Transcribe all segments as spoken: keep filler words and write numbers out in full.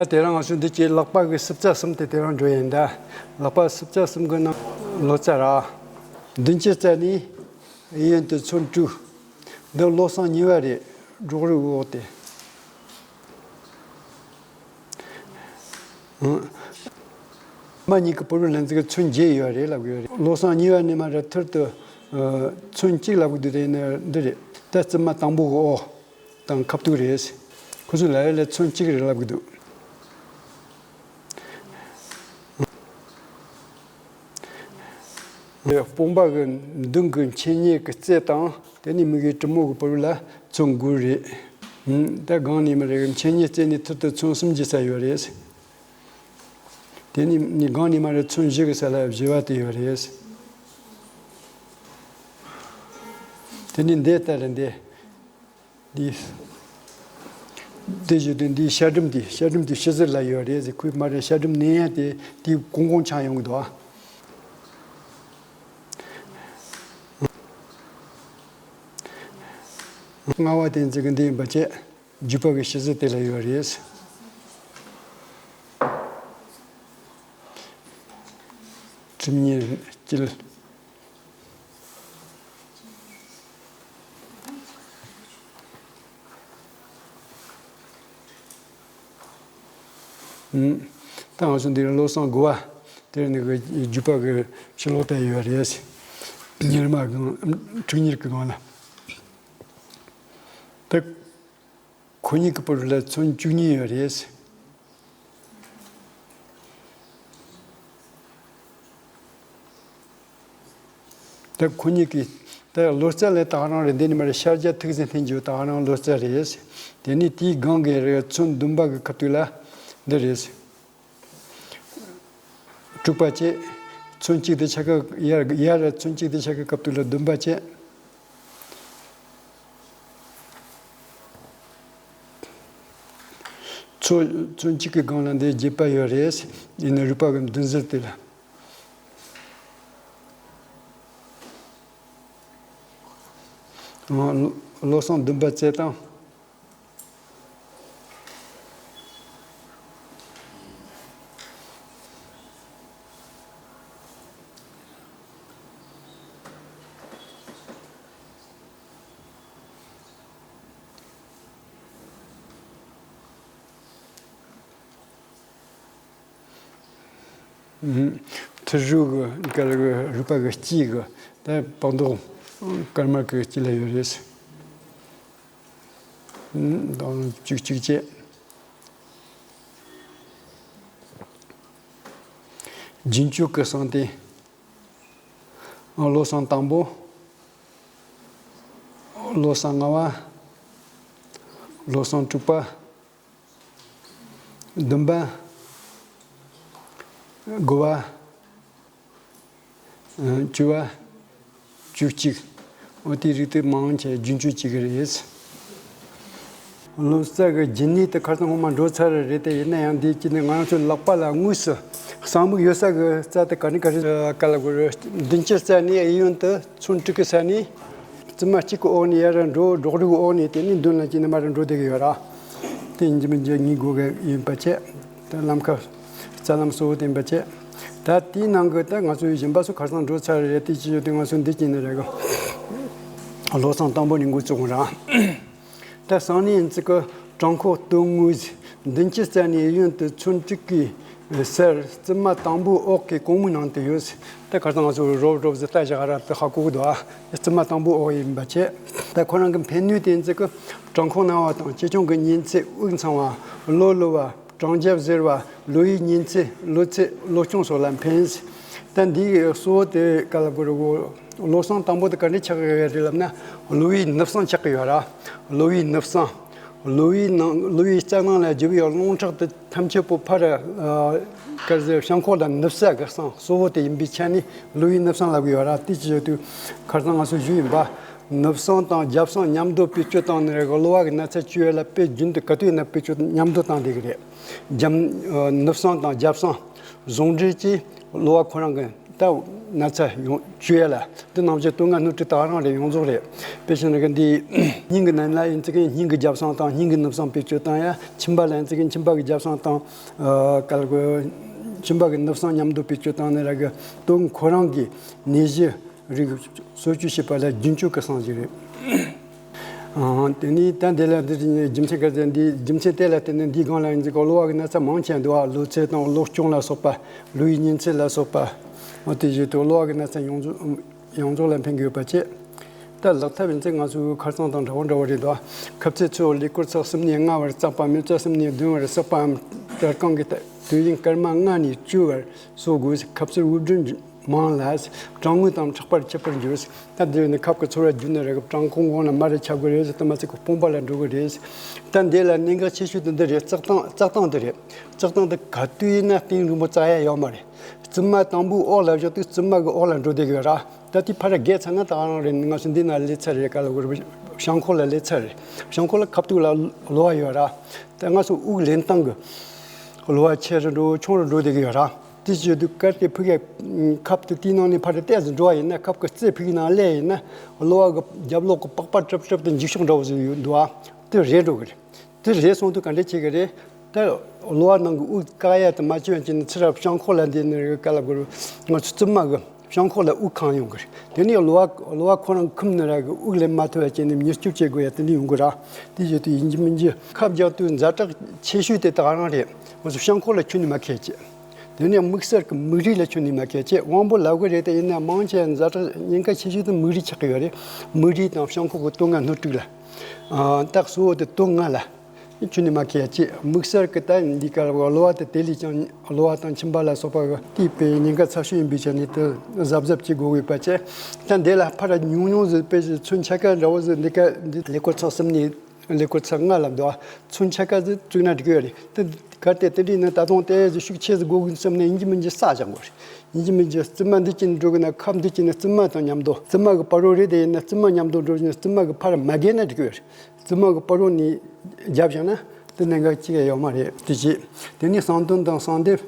དེ་རིང་ང་ཚོ་འདི་གྱི་ལག་པ་གི་སྲུབ་རྩ་གསུམ་དེ་དེ་རིང་འགྲོ་ཡིན་ད། ལག་པ་སྲུབ་རྩ་གསུམ་གི་ནང་ལོ་ཙཱ་ར། མདུན་གྱི་རྩ་ནས་གཡས་གཡོན་དུ་ཚོན་དྲུག་འདི་བློ་བཟང་གཉིས་པ་རེད། སྒྲོག་རིས་འོག་དེ། ཨང་། མ་གཉིས་ཀྱི་པུ་རུ་ལན་ཚིག་གི་ཚོན་བརྒྱད་ཡོད་རེད་ལབ་གི་ཡོད་རེད། བློ་བཟང་གཉིས་པ་ནས་མར་ཐུར་དུ་ཨ་ཚོན་གཅིག་ལབ་གི་འདུག་དེ་ནས་འདི་རེད། ད་རྩིབ་མ་དང་པོ་གི་འོག་དང་ཁ་ཐུག་རེད། ཁོ་ཚོ་ལ་ཡ་ལ་ཚོན་གཅིག་རེད་ལབ་གི་འདུག་དཔུང་པ་གི་མདུན་གྱི་འཕྱེད་གཉིས་ཀྱི་རྩེ་དང་དེ་ནས་མིག་གི་གྲུ་མོ་གི་པུ་རུ་ལ་ཚོན་དགུ་རེད། ཨང་། ད་སྒང་ནས་མར་འཕྱེད་གཉིས་རྩེ་ནས་ཐུར་དུ་ཚོན་གསུམ་གྱི་ས་ཡོད་རེད། དེ་ནས་ནི་སྒང་ནས་མར་ཚོན་བཞི་གི་ས་ལ་བཞི་བ་དེ་ཡོད་རེད། དེ་ནས་འདི་ལྟར་འདི། འདི། དེ་བཞིན་དུ་འདིའི་ཤ་སྒྲིམ་དེ་ཤ་སྒྲིམ་དེ་ཕྱི་ཟུར་ལ་ཡོད་རེད་ཟེར། ཁོའི་མར་ཤ་སྒྲིམ་ནས་ཡང་དེ་དེ་གོང་གོང་ཆགས་ཡོང་གི་འདུག་ཨ། ལྔ་བ་དེ་ཚིག་གི་འདི་ཡིན་པ་བྱས། རྒྱུད་པ་གི་ཕྱི་ཟུར་དེ་ལ་ཡོད་རེད། གྲུབ་བརྙེས་དཀྱིལ། ཨུམ། ད་ང་ཚོ་འདིར་བློ་བཟང་དགུ་བ་དེར་ནི་གི་རྒྱུད་པ་གི་ཕྱི་ལོགས་དེ་ཡོད་རེད། གཉེར་མ་གང་། འཁྲུལ་གཉེར་གི་སྒང་ལ། ད། ཁོ་གཉིས་ཀྱི་པུ་རུ་ལ་ཚོན་བཅུ་གཉིས་ཡོད་རེད། ད་ཁོ་གཉིས་ཀྱི་ད་ལོ་ཙཱ་ལས་ད་ག་རང་རེད། འདི་ནི་མར་ཤར་རྒྱག་ཐིག་ཟེར་འཐེན་རྒྱུ་ད་ག་རང་ལོ་ཙཱ་རེད། དེ་ནི་དེའི་སྒང་གི་རེད། ཚོན་བདུན་པ་གི་ཁ་ཐུག་ལ་འདི་རེད། དྲུག་པ་བྱས། ཚོན་གཅིག་དེ་ཆ་ག་ཡར་ཡར་ཚོན་གཅིག་དེ་ཆ་ག་སྐབས་དུས་ལ་བདུན་པ་བྱས། ཚོ་ཚོན་གཅིག་གི་སྒང་ལ་འདི་བརྒྱད་པ་ཡོད་རེད། ཡིན་ན་རུས་པ་གི་མདུན་ཟུར་དེ་ལ། བློ་བཟང་བདུན་པ་བྱས་དང་། ཐུར་རུ་གི་སྐལ་གི་རུས་པ་གི་དཀྱིལ་གི་ད་པགས་མདོག་དཀར་དམར་གི་དཀྱིལ་ལ་ཡོད་རེད། དང་བཅུ་གཅིག་བྱས། རྒྱུན་སྤྱོད་ཀྱི་གསང་སྟེ། བློ་བཟང་དང་པོ། བློ་བཟང་ལྔ་བ། བློ་བཟང་དྲུག་པ། བདུན་པ། དགུ་བ། བཅུ་བ། བཅུ་གཅིག་འོ་དེའི་རིགས་དེ་མང་ཆེ་རྒྱུན་སྤྱོད་བྱེད་ཀྱི་རེད། ལོ་ཙཱ་གི་རྒྱུན་གནས་དེ་ཁ་སང་སྔོན་མ་འགྲོ་ཚར་རེད་དེ། ཡིན་ན་ཡང་འདི་གཅིག་ནི་ང་རང་ཚོའི་ལག་པ་ལ་དངོས་སུ་གསང་མིག་ཡོད་ས་གི་རྩ་དེ་ག་ནས་ག་རེ་ག་ལ་དགོས་རེད། མདུན་གྱི་རྩ་ནས་གཡས་གཡོན་དུ་ཚོན་དྲུག་གི་ས་ནས། རྩིབ་མ་གཅིག་གི་འོག་ནས་ཡར་ར་འགྲོ། སྒྲོག་རིས་འོག་ནས་དེ་ནས་མདུན་ལ་ཅི་ནས་མར་ར་འགྲོ་བསྡད་ཀྱི་ཡོད་ར། དེ་ཡིན་གཅིག་མིན་གཅིག་ངེས་དགོས་ཀྱི་ཡིན་པ་བྱས། ད་ལམ་ཁ་རྩ་ལམ་གཙོ་བོ་དེ་ཡིན་པ་བྱས། ད་དེའི་ནང་གི་ད་ང་ཚོའི་གཞན་པ་ཚོ་ཁ་སང་འགྲོ་ཚར་རེད། དེ་ཅི་ཡོད་དེ་ང་ཚོ་འདི་ཅི་ནས་རེད་གི། བློ་བཟང་དང་པོ་ནས་འགོ་བཙུགས་ར། ད་གསང་གནས་ཡིན་ཚིག་གི་བྲང་ཁོག་སྟོད་ངོས་མདུན་གྱི་རྩ་ནས་གཡས་གཡོན་དུ་ཚོན་དྲུག་གི་སར་རྩིབ་མ་དང་པོའི་འོག་གི་གོང་མའི་ནང་དུ་ཡོད། ད་ཁ་སང་ང་ཚོ་རོབ་རོབ་ཟི་ལྟ་བཞག་ར་དུ་ཧ་གོ་གི་འདུག་ཨ། རྩིབ་མ་དང་པོའི་འོག་ཡིན་པ་བྱས། ད་ཁོ་རང་གི་འཕེན་ནུས་དེ་ཚིག་གི་བྲང་ཁོག་ན་བ་དང་ཆེ་ཆུང་གི་གཉན་ཚད། དབུགས་འཚང་བ། གློ་ལུ་བ། བྲང་རྒྱབ་གཟེར་བ། གློ་བའི་གཉན་ཚད། གློ་ཚད། གློ་གཅོང་སོགས་ལ་འཕེན། ད་འདིའི་གཙོ་བོ་དེ་ག་ལ་དགོས་རེད་གོ། བློ་བཟང་དང་པོ་དེ་ག་འདྲ་ཆགས་ཀྱི་ཡོད་རེད་ལབ་ན། གློ་བའི་ནུབ་གསང་ཆགས་ཀྱི་ཡོད་ར། གློ་བའི་ནུབ་གསང་། གློ་བའི་ནང་གློ་བའི་རྩ་ནང་ལ་རྒྱུ་བའི་རླུང་ཁྲག་དེ་ཐམས་ཅད་པོ་ཕར་ཨ་ག་རེ་ཟེར། བྱང་ཁོག་ལ་ནུབ་ས་གི་གསང་གཙོ་བོ་དེ་ཡིན་པའི་ཆ་ནས་གློ་བའི་ནུབ་གསང་ལབ་ཀྱི་ཡོད་ར། དེ་ཅི་ཡོད་དུས་ཁ་སང་ང་ཚོ་ཞུས་ཡིན་པ། ནུབ་གསང་དང་རྒྱབ་གསང་མཉམ་དུ་བེད་སྤྱོད་བཏང་ནས་གློ་བ་གི་ན་ཚ་བཅོས་ཡ་ལ་དཔེ་རྒྱུན་དུ་ག་དུས་ཡིན་ན་བེད་སྤྱོད་མཉམ་དུ་བཏང་བསྡད་ཀྱི་རེད། རྒྱབ་ནུབ་གསང་དང་རྒྱབ་གསང་ཟུང་འབྲེལ་གྱིས་གློ་བ་ཁོ་རང་གི་ ད་ན་ཚ་ཡོང་བཅོས་ཡ་ལ་འདི་ནང་བཞིན་སྟོད་མངའ་སྣོད་དྲུག་ད་རང་རེད། ཡོངས་རྫོགས་རེད། དཔེ་བཞིན་རེད་གི་འདི་སྙིང་གི་ནང་ལ་ཡིན་ཙི་གི་སྙིང་གི་རྒྱབ་སྲང་དང་སྙིང་གི་ནུབ་སྲང་བེད་སྤྱོད་བཏང་ཡ། མཆིན་པ་ལ་ཡིན་ཙི་གི་མཆིན་པ་གི་རྒྱབ་སྲང་དང་། ཨ་གལ་གོ་མཆིན་པ་གི་ནུབ་སྲང་མཉམ་དུ་བེད་སྤྱོད་བཏང་ནས་ར་གི་སྟོད་ཁོ་རང་གི་ནད་གཞི་རིགས་གསོ་བཅོས་བྱེད་པ་ལ་རྒྱུན་སྤྱོད་ཀྱི་སྲང་ཞིག་རེད། ཨང་། དེ་ནས་ད་འདི་ལ་འདི་རྒྱུ་མཚན་ག་ཚད་འདི་རྒྱུ་མཚན་དེ་ལ་བརྟེན་ནས་འདིའི་སྒང་ལ་ཡིན་ཙི་གི་གློ་བ་གི་ན་ཚ་མང་ཆེ་འདུག་ཨ། གློ་ཚད་དང་གློ་གཅོང་ལ་སོགས་པ། གློ་ཡི་གཉན་ཚད་ལ་སོགས་པ། འོ་དེ་བཞིན་དུ་གློ་བ་གི་ན་ཚ་ཡོངས་རྫོགས་ཡོངས་རྫོགས་ལ་ཕན་གྱི་ཡོད་པ་བཅས། ད་ལག་ཐབས་ཡིན་ཚེ་ང་ཚོའི་ཁ་སང་དང་འདྲ་བོ་འདྲ་བོ་རེད་འདུག་ཁབ་ཚད་ཚོས་ཀླད་ཀོར་ཚེག་གསུམ་ནས་ལྔ་བར་བརྩེགས་པ། མིད་པ་གསུམ་ནས་བདུན་བར་བསྲེགས་པའམ་སྐྲ་རྐང་གི་དུས་ཡུན་སྐར་མ་ལྔ་ནས་བཅུ་བར་གསོ་དགོས། ཁབ་ཚད་དབུགས་འབྱིན་མང་ལ་གྲང་ངུ་དང་མཁྲེགས་པར་འཁྱིལ་པར་འགྱུར། ད་འདི་ནི་ཁབ་ཀྱི་ཚོར་བ་རྒྱུ་ནི་རེད། གྲང་ཁོང་གོང་ལ་མར་ཆག་གི་རེད། དེ་མ་ཚད་ཀྱི་དཔུང་པ་ལ་འགྲོ་གི་རེད། ད་འདི་ལ་གནད་འགག་ཆེ་ཤོས་དེ་འདི་རེད། བརྩེགས་སྟངས་བརྩེགས་སྟངས་འདི་རེད། བརྩེགས་སྟངས་འདི་ག་དུས་ཡིན་ན་གཏིང་རིང་པོ་བརྩེགས་ཡ་ཡོད་མ་རེད། རྩིབ་མ་དང་པོའི་འོག་ལ་བཞག་དུས་རྩིབ་མ་གི་འོག་ལ་འགྲོ་བསྡད་ཀྱི་ཡོད་ར། ད་དེ་ཕར་རྒལ་ཚར་ན་ད་ག་རང་རེད། ང་ཚོ་འདི་ན་ལས་ཚར་རེད། ག་ལ་གོ་རེད། བཤང་ཁོག་ལ་ལས་ཚར་རེད། བཤང་ཁོག་ལ་ཁ་ཐུག་ལ་གློ་བ་ཡོད་ར། ད་ང་ཚོ་དབུགས་ལེན་སྟངས་ཀྱི་གློ་བ་ཆེ་རུ་འགྲོ་ཆུང་རུ་འགྲོ་བསྡད་ཀྱི་ཡོད་ར། དེ་བྱེད་དུས་གལ་ཏེ་ཕི་གའི་ཁབ་དེ་དེའི་ནང་ནས་ཕར་ཏོག་ཙམ་འགྲོ་བ་ཡིན་ན། ཁབ་ཀྱི་རྩེ་ཕི་གའི་ནང་སླེབས་ཡིན་ན་གློ་བ་གི་རྒྱབ་ལོགས་ཀྱི་པགས་པ་ཀྲབ་ཀྲབ་དེ་འགྱིག་ཤོག་འདྲ་བོ་ཟིག་ཡོད་འདུག་ཨ། དེ་རལ་འགྲོ་གི་རེད། དེ་རལ་སོང་དུས་ག་འདྲ་བྱེད་ཀྱི་རེད། ད་གློ་བ་ནང་གི་དབུགས་བཀག་ཡ་དེ་མ་བྱུང་བ་བྱས་ནས་ཚུར་ར་བཤང་ཁོག་ལ་འདི་ནི་ག་ལ་གོ་རེད། ང་ཚོ་རྩིབ་མ་གི་བཤང་ཁོག་ལ་དབུགས་གང་ཡོང་གི་རེད། དེ་ནས་གློ་བ་གློ་བ་ཁོ་རང་འཁུམས་ནས་ར་གི་དབུགས་ལེན་མ་ཐུབ་པ་བྱས་ནས་མྱུར་སྐྱོབ་བྱེད་དགོས་ཡ་དེ་འདྲ་ཡོང་གི་ར། དེ་བྱེད་དུས་ཡིན་གཅིག་མིན་གཅིག་ཁབ་རྒྱག་དུས་ཛ་དྲག་ཆེ་ཤོས་དེ་ད་ག་རང་རེད། ང་ཚོ་བཤང་ཁོག་ལ་ཁྱོན་ནས་མ་ཁེལ་བྱེད། དེ་ནས་དམིགས་བསལ་གྱི་མིག་རིལ་ལ་ཁྱོན་ནས་མ་ཁེལ་བྱེད། དབང་པོ་ལབ་གི་རེད་དེ། ཡིན་ན་མང་ཆེ་ཛ་དྲག་ཉེན་ཁ་ཆེ་ཤོས་དེ་མིག་རིལ་ཆགས་ཀྱི་ཡོད་རེད། མིག་རིལ་དང་བཤང་ཁོག་གི་སྟོད་མངའ་སྣོད་དྲུག་ལ། ཨ་ད་གཙོ་བོ་དེ་སྟོད་མངའ་ལ་ཁྱོན་ནས་མ་ཁེལ་བྱེད། དམིགས་བསལ་གྱི་ད་འདི་ག་ལ་གློ་བ་དེ་དེ་ལས་ཀྱང་གློ་བ་དང་མཆིན་པ་ལ་སོགས་པ་གི་དེའི་ཉེན་ཁ་ཚབས་ཆེན་ཡིན་པའི་ཆ་ནས་དེ་གཟབ་གཟབ་བྱེད་དགོས་ཡོད་པ་བྱས། ད་འདི་ལ་ཕར་ཉུང་ཉུང་ཟིག་དཔེ་ཚོན་ཆ་ག་འདྲ་བོ་ཟིག་འདི་ག་འདི་ཀླད་ཀོར་ཚེག་གསུམ་ནས། ཀླད་ཀོར་ཚེག་ལྔ་ལ་འདུག་ཨ། ཚོན་ཆ་ག་ཟིག་བཙུགས་ན་འགྲིག་གི་ཡོད་རེད། དེ་གལ་ཏེ་དེ་འདྲ་ཡིན་ན་ད་དུང་དེ་ཟིག་ཤུགས་ཆེ་ཟིག་དགོས་གི་བསམ་ནས་ཡིན་གཅིག་མིན་གཅིག་བསགས་བཞག་དགོས་རེད། ཡིན་གཅིག་མིན་གཅིག་རྩིབ་མ་འདི་གཅིག་ནས་འགྲོ་གི་ན་ཁབ་འདི་གཅིག་ནས་རྩིབ་མ་དང་མཉམ་དུ། རྩིབ་མ་གི་བར་རོ་རེད་དེ། ཡིན་ན་རྩིབ་མ་མཉམ་དུ་འགྲོ་བཞིན་རྩིབ་མ་གི་ཕར་མ་བརྒལ་ན་འགྲིག་གི་ཡོད་རེད། རྩིབ་མ་གི་བར་རོ་ནས་བརྒྱབ་བཞག་ན་དེ་གནད་འགག་ཅི་ཡང་ཡོད་མ་རེད། དེ་བྱས། དེ་ནས་གསང་གདོན་དང་གསང་སྡེབ།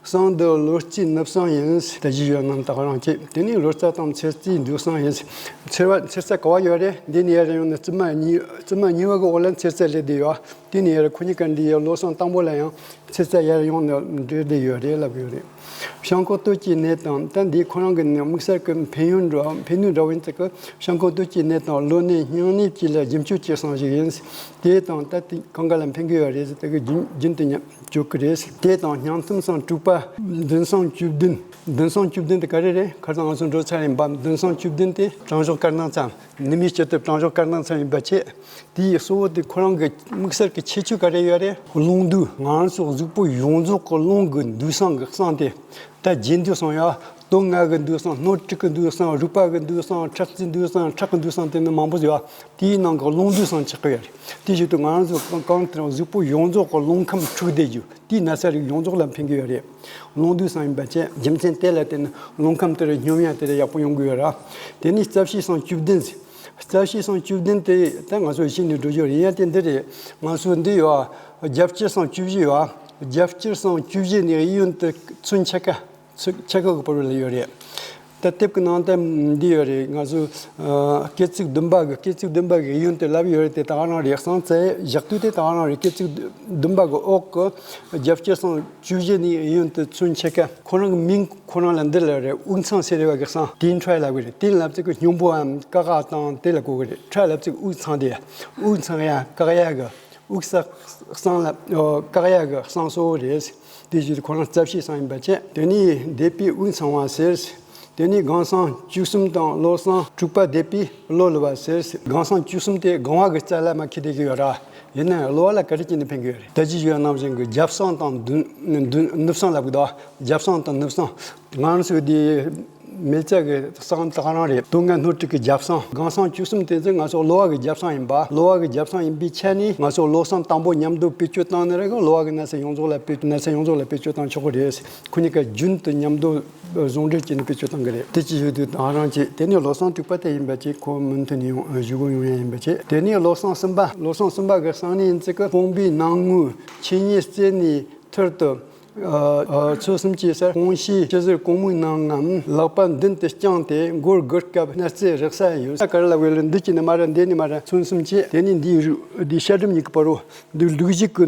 གསང་འདི་གློ་རྩའི་ནུབ་གསང་ཡིན། ད་གཞི་ཡོད་རྣམས་དག་རང་བྱེད། དེ་ནས་གློ་རྩ་དང་མཚེར་རྩའི་འདུས་གསང་ཡིན། མཚེར་བ་མཚེར་རྩ་ག་བ་ཡོད་རེད། འདི་ནས་ཡར་ཡོང་ནས་རྩིབ་མ་གཉིས། རྩིབ་མ་གཉིས་པ་གི་འོག་ལ་མཚེར་རྩ་སླེབས་བསྡད་ཡོད། དེ་ནས་ཡར་ཁོ་གཉིས་ཀ་འདི་ཡར་གློ་གསང་དང་པོ་ལ་ཡང་མཚེར་རྩ་ཡར་ཡོང་ནས་འདྲེས་བསྡད་ཡོད་རེད་ལབ་ཡོད་རེད། བཤང་ཁོག་སྟོད་ཀྱི་ནད་དང་། ད་འདི་ཁོ་རང་གི་ནད་དམིགས་བསལ་གྱི་ཕན་ཡོན་འདྲ་ཕན་ནུས་འདྲ་བོ་ཡིན་ཙང་གི། བཤང་ཁོག་སྟོད་ཀྱི་ནད་དང་གློ་ནད་སྙིང་ནད་བཅས་ལ་རྒྱུན་སྤྱོད་ཀྱི་གསང་ཞིག་ཡིན། དེ་དང་ད་དེ་གང་ག་ལ་ཕན་གྱི་ཡོད་རེད་ཟེར་དེ་གི་རྒྱུན་རྒྱུན་དུ་ཉམས། བཅོས་ཀྱི་རེད། དེ་དང་སྙིང་ཐུམ་སྲང་དྲུག་པ། མདུན་སྲང་བཅུ་བདུན། མདུན་སྲང་བཅུ་བདུན་དེ་ག་རེ་རེད། ཁ་སང་ང་ཚོ་འགྲོ་ཚར་ཡིན་པ། མདུན་སྲང་བཅུ་བདུན་དེ་གྲང་ཤོག་དཀར་ནག་མཚམས། ནུ་མའི་སྤྱི་དེབ་གྲང་ཤོག་དཀར་ནག་མཚམས་ཡིན་པ་བྱས། དེའི་གཙོ་བོ་དེ་ཁོ་རང་གི་དམིགས་བསལ་གྱི་ཁྱད་ཆོས་ག་རེ་ཡོད་རེད། རླུང་འདུས། ང་རང་ཚོ་གཟུགས་པོ་ཡོངས་རྫོགས་ཀྱི་རླུང་གི་འདུས་གསང་གི་གསང་དེ། ད་རྗེས་འདུས་གསང་ཡོད། སྟོད་མངལ་གྱི་འདུས་གསང་། སྣོད་དྲུག་གི་འདུས་གསང་། རུས་པ་གི་འདུས་གསང་། ཁྲག་རྩའི་འདུས་གསང་། ཁྲག་གི་འདུས་གསང་དེ་ནི་མང་པོ་ཡོད། དེའི་ནང་གི་རླུང་འདུས་གསང་ཆགས་ཀྱི་ཡོད་རེད། དེ་བཞིན་དུ་ང་རང་ཚོ་གང་གང་ལྟར་གཟུགས་པོ་ཡོངས་རྫོགས་ཀྱི་རླུང་ཁམས་འཁྲུགས་བསྡད་རྒྱུ་དེའི་ན་ཚ་རིགས་ཡོངས་རྫོགས་ལ་ཕན་གྱི་ཡོད་རེད། རླུང་འདུས་གསང་ཡིན་པ་བྱས། རྒྱུ་མཚན་དེ་ལ་བརྟེན་ནས་རླུང་ཁམས་དེ་རུ་སྙོམས་ཡ་དེ་རུ་ཡག་པོ་ཡོང་གི་ཡོད་ར། དེ་ནས་རྩ་བཤད་གསང་བཅུ་བདུན་ཟེར། རྩ་བཤད་གསང་བཅུ་བདུན་དེ་ད་ང་ཚོ་ཤེས་ནས་འགྲོ་རྒྱུ་རེད། ཡང་དེ་འདི་རེད། ང་ཚོ་འདི་ཡོད་ཨ། རྒྱབ་སྐྱེས་གསང་བཅུ་བཞི་ཡོད་ཨ། རྒྱབ་སྐྱེས་གསང་བཅུ་བཞི་ནས་གཡས་གཡོན་དུ་ཚོན་ཆ་ག་ཚོན་ཆ་ག་གི་བར་ལ་ཡོད་རེད། ད་དེབ་ཀྱི་ནང་དེ་འདི་ཡོད་རེད། ང་ཚོ་ཨ་སྐེ་ཚིགས་བདུན་པ་གི། སྐེ་ཚིགས་བདུན་པ་གི་གཡས་གཡོན་དུ་ལབ་ཡོད་རེད། དེ་ད་ག་རང་རེད། གསང་རྩ་བཞག་དུས་དེ་ད་ག་རང་རེད། སྐེ་ཚིགས་བདུན་པ་གི་འོག་གི་རྒྱབ་སྐྱེས་གསང་བཅུ་བཞི་ནས་གཡས་གཡོན་དུ་ཚོན་ཆ་ག་ཁོ་རང་གི་མིང་ཁོ་རང་ལ་འདི་ལ་རེད། དབུགས་འཚང་སེ་རེ་བ་གི་གསང་དེ་ཁྲ་ལབ་གི་རེད། དེ་ལབ་ཚིག་གི་སྙིང་པོའམ་ཀ་ཁ་དང་དེ་ལ་གོ་གི་རེད། ཁྲ་ལབ་ཚིག་དབུགས་འཚང་དེ་ཡ། དབུགས་འཚང་ཡ་བཀག་ཡ་གི། དབུགས་ས་གསང་ལ་བཀག་ཡ་གི་གསང་གཙོ་བོ་རེད། དེ་བཞིན་ཁོ་རང་རྩ་བཤད་གསང་ཡིན་པ་བྱས། དེ་ནས་སྡེ་པའི་དབུགས་འཚང་བ་ཟེར། དེ་ནས་སྒང་གསང་བཅུ་གསུམ་དང་གློ་གསང་དྲུག་པ་སྡེ་པའི་གློ་ལུ་བ་ཟེར། སྒང་གསང་བཅུ་གསུམ་དེ་སྒང་བ་གི་རྩ་ལ་མ་ཁེལ་བསྡད་ཀྱི་ཡོད་ར། ཡིན་ན་ཡང་གློ་བ་ལ་ག་རེ་བྱས་ནས་ཕན་གྱི་ཡོད་རེད། ད་ཅི་ཞུ་ཡ་ནང་བཞིན་གྱི་རྒྱབ་གསང་དང་མདུན་མདུན་ནུབ་གསང་ལབ་གི་འདུག་རྒྱབ་གསང་དང་ནུབ་གསང་། ང་རང་ཚོའི་འདི་མེ་བཙའ་གི་གསང་དག་རང་རེད། སྟོད་མངལ་སྣོད་དྲུག་གི་རྒྱབ་གསང་། སྒང་གསང་བཅུ་གསུམ་དེ་ཚོ་ང་ཚོ་གློ་བ་གི་རྒྱབ་གསང་ཡིན་པ། གློ་བ་གི་རྒྱབ་གསང་ཡིན་པའི་ཆ་ནས་ང་ཚོ་གློ་གསང་དང་པོ་མཉམ་དུ་བེད་སྤྱོད་བཏང་ནས་རེད། གློ་བ་གི་ན་ཚ་ཡོངས་རྫོགས་ལ་བེད་ན་ཚ་ཡོངས་རྫོགས་ལ་བེད་སྤྱོད་བཏང་ཆོག་གི་རེད། ཁོ་གཉིས་ཀ་རྒྱུན་དུ་མཉམ་དུ་ཟུང་འབྲེལ་བྱས་ནས་བེད་སྤྱོད་བཏང་གི་རེད། དེ་ཅི་ཞུ་དུས་དག་རང་བྱེད། དེ་ནས་གློ་གསང་དྲུག་པ་དེ་ཡིན་པ་ཅིག་ཁོ་མུ་མཐུད་ནས་ཡོང་ཞུ་དགོས་ཡོང་ཡ་ཡིན་པ་བྱེད། དེ་ནས་གློ་གསང་གསུམ་པ། གློ་གསང་གསུམ་པ་གི་གསང་ནི་ཡིན་ཚིག་གི་དཔུང་པའི་ནང་ངོས་ཆུ་གཉིས་རྩེ་ནས་ཐུར་དུ། ཨ། ཨ། ཚོད་གསུམ་གྱི་སར་གོང་ཞུས་ཕྱི་ཟུར་གོང་མའི་ནང་ངམ་ལག་པ་མདུན་དུ་བརྐྱངས་ཏེ་མགོ་སྒུར་སྐབས་སྣ་རྩེ་རེག་ས་ཡོད། ས་ག་རེ་ལབ་དགོས་ལ། འདི་གཅིག་ནི་མ་རེད། འདི་ནི་མ་རེད། ཚོད་གསུམ་གྱི་དེ་ནི་འདིའི་རུ་འདིའི་ཤ་སྒྲིམ་གཉིས་ཀྱི་བར་རོ། འདི་ལུག་ཞིག་གི་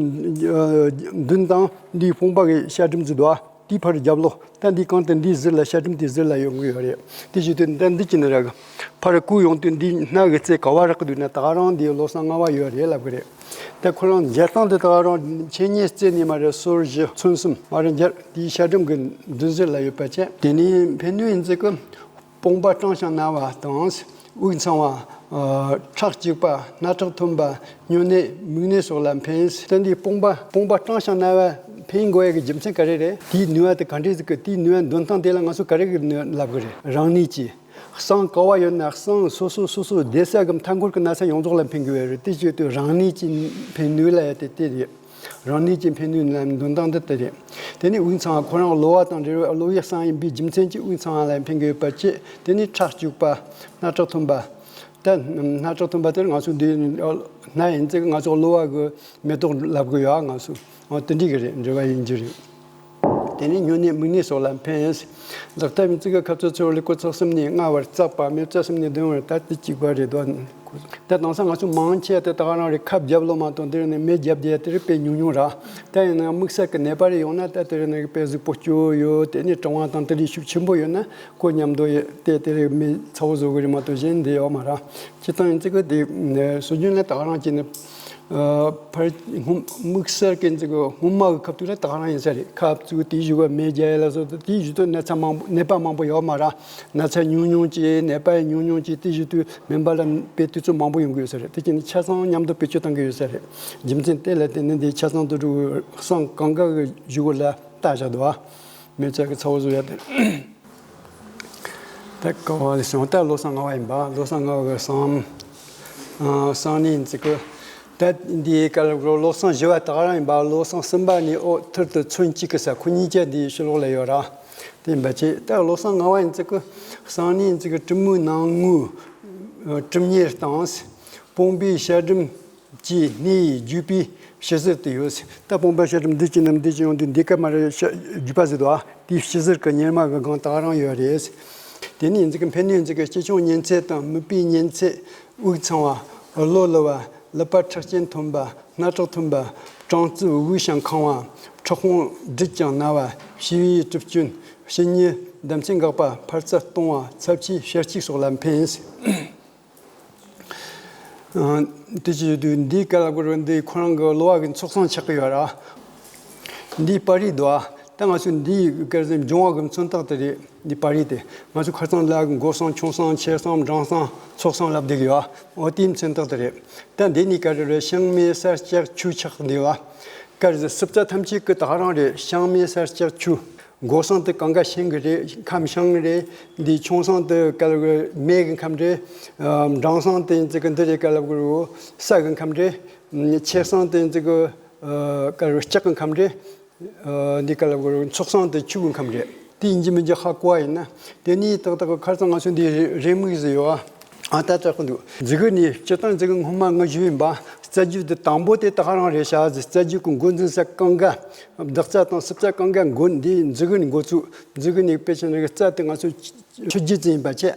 མདུན་དང་འདིའི་དཔུང་པ་གི་ཤ་སྒྲིམ་ཟེར་འདུག་ཨ། དེའི་ཕར་རྒྱབ་ལོགས། ད་འདི་གང་དུ་འདིའི་ཟུར་ལ་ཤ་སྒྲིམ་དེའི་ཟུར་ལ་ཡོང་གི་ཡོད་རེད། དེ་བཞིན་དུ་ད་འདི་གཅིག་ནི་རེད། ཕར་བསྐོར་ཡོང་དུས་འདིའི་སྣ་གི་རྩེ་ག་བ་རག་གི་འདུག་ན་ད་ག་རང་འདི་བློ་བཟང་ལྔ་པ་ཡོད་རེད་ལབ་གི་རེད། ད་ཁོ་རང་མཇལ་སྟངས་དེ་ད་ག་རང་འཆད་ཉན་རྩེ་ནས་མ་རེད། སོར་བཞི་ཚོན་གསུམ་མ་རེད། མཇལ་དེའི་ཤ་སྒྲིམ་གྱི་མདུན་ཟུར་ལ་ཡོད་པ་བྱས། དེ་ནས་འཕེན་ནུས་ཡིན་ཚེ་གི་དཔུང་པ་སྐྲངས་ཤིང་ན་བ་དང་། དབུགས་འཚང་བ། ཁྲག་སྐྱུག་པ། སྣ་ཁྲག་ཐོན་པ། སྨྱོ་ནད། མིག་ནད་སོགས་ལ་འཕེན། ད་འདི་དཔུང་པ་དཔུང་པ་སྐྲངས་ཤིང་ན་བ་འཕེན་དགོས་ཡ་གི་རྒྱུ་མཚན་ག་རེ་རེད། དེའི་ནུས་པ་དེ་ག་འདྲས་ཟིག་གི། དེའི་ནུས་པ་འདོན་སྟངས་དེ་ལ་ང་ཚོ་ག་རེ་གི་ནུས་ལབ་གི་རེད། རང་ནུས་ཀྱིས། བསང་ག་བ་ཡོད་ན་བསང་སོ་སོ་སོ་སོ་བསྡད་ས་གི་མཐའ་འཁོར་གྱི་ན་ཚ་ཡོངས་རྫོགས་ལ་འཕེན་གི་ཡོད་རེད། དེ་བྱེད་དུས་རང་ནུས་ཀྱིས་འཕེན་ནུས་ལ་ཡ་དེ་དེ་རེད། རང་ནུས་ཀྱིས་འཕེན་ནུས་ལ་འདོན་སྟངས་འདི་དེ་རེད། དེ་ནས་དབུགས་འཚང་བ། ཁོ་རང་གློ་བ་དང་འབྲེལ་བའི་གློ་བའི་བསང་ཡིན་པའི་རྒྱུ་མཚན་གྱིས་དབུགས་འཚང་བ་ལ་འཕེན་གི་ཡོད་པ་བྱས། དེ་ནས་ཁྲག་སྐྱུག་པ། སྣ་ཁྲག་ཐོན་པ། ད་སྣ་ཁྲག་ཐོན་པ་དེར་ང་ཚོ་འདི་སྣ་ཡིན་ཚེ་ང་ཚོ་གློ་བ་གི་མེ་ཏོག་ལབ་གི་ཡོད། ང་ཚོ་འོ་དེ་འདྲ་གི་རེད། འབྲེལ་བ་ཡིན་རྒྱུ་རེད། དེ་ནས་སྨྱོ་ནད་མིག་ནད་སོགས་ལ་འཕེན། ལག་ཐབས་ཡིན་ཚེ་གི་ཁ་ཚོད་ཚོད་ལུས་སྐོར་ཚོགས་གསུམ་ནས་ལྔ་བར་བཙགས་པ། མེ་བཙའ་གསུམ་ནས་བདུན་བར་ད་དེ་གཅིག་པ་རེད་དོ། ད་དེང་སང་ང་ཚོ་མང་ཆེ་དེ་ད་ག་རང་རེད། ཁབ་རྒྱབ་ལོ་མ་གཏོགས་འདིར་ནས་མེ་རྒྱབ་བསྡད་དེ་རིགས་དཔེ་ཉུང་ཉུང་ར། ད་ཡིན་ན་དམིགས་བསལ་གྱི་ནད་པ་རེ་ཡོང་ན་ད་དེ་རིགས་ནས་དཔེ་གཟུགས་པོ་སྐྱོ་ཡོད། དེ་ནས་གྲང་བ་དང་དེ་རིགས་ཤུགས་ཆེན་པོ་ཡོད་ན་ཁོ་མཉམ་དུ་ཡི་དེ་དེ་རིགས་མེ་ཚ་བོ་བཟོ་གི་རེད་མ་གཏོགས་གཞན་འདི་ཡོད་མ་ར། སྤྱིར་བཏང་ཡིན་ཚེ་གི་དེ་སྲོལ་རྒྱུན་ལ་ད་ག་རང་བྱས་ནས། ཨ། ཕར་སྔོན་དམིགས་བསལ་གྱི་ཚིག་སྔོན་མ་གི་སྐབས་དུས་ལ་ད་ག་རང་ཡིན་ས་རེད། ཁབ་བཙུགས་དེའི་གཞུག་ག་མེ་རྒྱག་ཡ་ལ་སོགས་དེའི་གཞུག་ཏུ་ན་ཚ་མང་པོ་ནད་པ་མང་པོ་ཡོད་མ་ར། ན་ཚ་ཉུང་ཉུང་བྱས། ནད་པ་ཡང་ཉུང་ཉུང་བྱས། དེའི་གཞུག་ཏུ་སྨན་པ་ལ་དཔེ་དུས་ཚོད་མང་པོ་ཡོང་གི་ཡོད་ས་རེད། དེ་བྱས་ནས་ཆ་ཚང་མཉམ་དུ་བེད་སྤྱོད་གཏང་གི་ཡོད་ས་རེད། རྒྱུ་མཚན་དེ་ལ་བརྟེན་ནས་འདི་ཆ་ཚང་དུ་འགྲོ་བསང་གང་ག་གི་གཞུག་གུ་ལ་ལྟ་བཞག་འདུག་བ། མེ་བཙའ་གི་ཚ་བོ་བཟོ་ཡ་དེ། ད་ག་བ་ལས་སོང་། ད་བློ་བཟང་ལྔ་པ་ཡིན་པ། བློ་བཟང་ལྔ་པ་གི་བསང་། ཨ། བསང་ནི་ཡིན་ཚིག་གི། ད་འདིའི་སྐབས་ལ་བློ་བཟང་བཞི་པ་ད་ག་རང་ཡིན་པ། བློ་བཟང་གསུམ་པ་ནི་ཨོ་ཐུར་དུ་ཚོན་གཅིག་གི་ས་ཁོ་གཉིས་ཀྱི་འདིའི་ཕྱི་ལོགས་ལ་ཡོད་ར། དེ་ཡིན་པ་ཅི། ད་བློ་བཟང་ལྔ་པ་ཡིན་ཚིག་གི། བསང་ནི་ཡིན་ཚིག་གི། གྲུ་མོའི་ནང་ངུ། ཨ། གྲུ་མཉེར་དང་། དཔུང་པའི་ཤ་སྒྲིམ་གྱི་སྣེ་ཡི་བརྒྱུས་པའི་ཕྱི་ཟུར་དུ་ཡོད། ད་དཔུང་པ་ཤ་སྒྲིམ་འདི་གཅིག་ནམ་འདི་གཅིག་ཡོང་དུས་འདི་ག་མ་རེད། ཤ་བརྒྱུས་པ་ཟེར་དོ། ཨ། དེའི་ཕྱི་ཟུར་གྱི་གཉེར་མ་གི་སྒང་ད་ག་རང་ཡོད་རེད། དེ་ནས་ཡིན་ཚིག་གི། འཕེན་ནུས་ཡིན་ཚིག་གི། ལྕེ་ཆུང་ཉན་ཚད་དང་མིད་པའི་ཉན་ཚད། དབུགས་འཚང་བ། གློ་ལུ་བ། ལུད་པ་ཁྲག་ཅན་ཐོན་པ། སྣ་ཁྲག་ཐོན་པ། གྲང་རྩུབ་དབུགས་ཤིང་ཁེངས་པ། མཁྲེགས་དཔུང་སྦྲིད་ཀྱང་ན་བ། བྱི་བའི་གྲིབ་སྐྱོན། ཕྱི་ཉིན་ལྡེམ་ཚད་འགག་པ། འཕར་རྩ་སྟོང་བ། ཚབས་ཆེའི་ཤ་གཅིག་སོགས་ལ་འཕེན། ཨ། དེ་བྱེད་དུས་འདིའི་སྐབས་ལ་གོ་རུ་འདི་ཁོ་རང་གི་གློ་བ་གི་ཚོགས་བསང་ཆགས་ཀྱི་ཡོད་ར། འདིའི་པར་རིས་འདུག་ཨ། ད་ང་ཚོས་འདིའི་སྐབས་སུ་འབྱུང་བ་གི་མཚོན་རྟགས་དེ་རེད། འདིའི་པར་རིས་དེ་ང་ཚོ་ཁ་སང་ལ་མགོ་བསང་ཆུང་བསང་ཆེ་བསང་འབྲིང་བསང་ཚོགས་བསང་ལབ་བསྡད་ཀྱི་ཡོད་ཨ། འོ་དེའི་མཚོན་རྟགས་དེ་རེད། ད་འདི་ནི་ག་རེ་རེད། ཤིང་མེ་ས་ལྕགས་ཆུ་ཆགས་འདུག་ཨ། སྐབས་སུ་སྲུབས་རྩ་ཐམས་ཅད་ཀྱི་ད་ག་རང་རེད། ཤིང་མེ་ས་ལྕགས་ཆུ། མགོ་བསང་དེ་གང་ག་ཤིང་གི་རེད། ཁམ་ཤིང་རེད། འདི་ཆུང་བསང་དེ་ག་ལ་གི་མེ་གི་ཁམ་རེད། ཨ། འབྲིང་བསང་དེ་ཡིན་ཚིག་གི་འདི་རེད། ག་ལ་གི་རུ་ས་གི་ཁམ་རེད། ཨ། ཆེ་བསང་དེ་ཡིན་ཚིག་གི། ཨ། ག་རུ་ལྕགས་གི་ཁམ་རེད། ཨ། འདི་ག་ལ་གི་རུ་ཚོགས་བསང་དེ་ཆུ་གི་ཁམ་རེད། དེ་ཡིན་གྱི་མིན་གྱི་ཧ་གོ་བ་ཡིན་ན། དེ་ནས་ཏག་ཏག་གི་ཁར་སང་ང་ཚོ་འདི་རེ་རེ་མིག་ཟེར་ཡོད་ཨ། ཨ། ད་ལྟ་ཁོ་འདུག་མཛུ་གུ་ནི་སྤྱིར་བཏང་མཛུ་གུ་སྔོན་མ་ང་ཞུས་ཡིན་པ། རྩ་རྒྱུ་དེ་དང་པོ་དེ་ད་ག་རང་རེད་ཤག་རྩ་རྒྱུ་གི་འགོ་འཛིན་ས་གང་ག་བདག་རྩ་དང་སྲུབས་རྩ་གང་ག་འགོ་འདི་མཛུ་གུ་ནས་འགོ་བཙུགས། མཛུ་གུ་ནས་དཔེ་ཆ་ནས་རྩ་དེ་ང་ཚོ་ཆུ་རྒྱུ་ཙམ་ཡིན་པ་བྱས།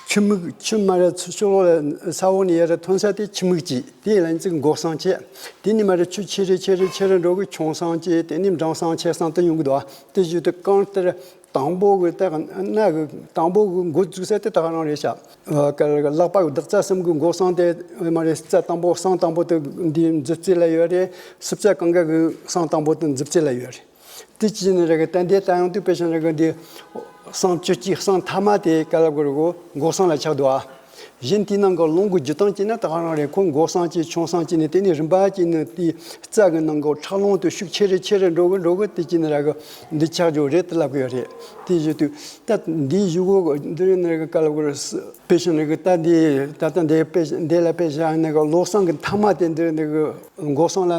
ཆུ་མིག་ཆུ་མ་ར་ཆུ་ལོག་ལ་ས་འོག་ནས་ཡར་ཐོན་ས་དེ་ཆུ་མིག་ཅིག་དེ་ལ་ཡིན་ཙིག་མགོ་བསང་བྱས། དེ་ནས་མ་ར་ཆུ་ཆེ་རེ་ཆེ་རེ་ཆེ་རེ་འགྲོ་གི་ཆུང་བསང་བྱས། དེ་ནས་འབྲིང་བསང་ཆེ་བསང་དུ་ཡོང་གི་འདུག་དེ་བཞིན་དུ་གང་ལྟར། དང་པོ་གི་ད་ག་ན་གི་དང་པོ་གི་འགོ་བཙུགས་ས་དེ་ད་ག་རང་རེད་ཤག་ཨ། ཀ་ལ་གི་ལག་པ་གི་བདག་རྩ་གསུམ་གི་མགོ་བསང་དེ་མ་རེད། རྩ་དང་པོ་བསང་དང་པོ་དེ་འདི་མཛུབ་རྩེ་ལ་ཡོད་རེད། སྲུབས་རྩ་གང་ག་གི་བསང་དང་པོ་དེ་མཛུབ་རྩེ་ལ་ཡོད་རེད། དེ་ཅི་ནི་རེད་གི་ད་འདི་ད་ཡང་དུ་དཔེ་ཆ་རེད་གི་འདི་བསང་བཅུ་གཅིག་བསང་ཐ་མ་དེ་ཀ་ལ་གི་རུ་གོ་མགོ་བསང་ལ་ཆགས་འདུག་ཨ། གཞན་དེའི་ནང་གི་རླུང་གི་རྒྱུ་སྟངས་ཀྱིས་ན་ད་ག་རང་རེད། ཁོ་མགོ་བསང་གཅིག་ཆུང་བསང་གཅིག་ནས་དེ་ནས་རིམ་པ་གཅིག་ནས་དེའི་རྩ་གི་ནང་གི་ཁྲག་རླུང་དེ་ཤུགས་ཆེ་རེ་ཆེ་རེ་འགྲོ་གི་འགྲོ་གི་དེ་གཅིག་ནས་ར་གི་འདི་ཆགས་རྒྱུ་རེད་དུ་ལབ་གི་ཡོད་རེད། དེ་བཞིན་དུ་ད་འདིའི་གཞུག་གུ་འདི་རེད་ནས་གི་ཀ་ལབ་གི་རེད། དཔེ་བཞིན་གི་ད་འདི་ད་ལྟ་འདི་དཔེ་འདི་ལ་དཔེ་བཞག་ནས་གི་བློ་བསང་གི་མཐའ་མ་དེ་འདི་རེད་ནས་གི་མགོ་བསང་ལ་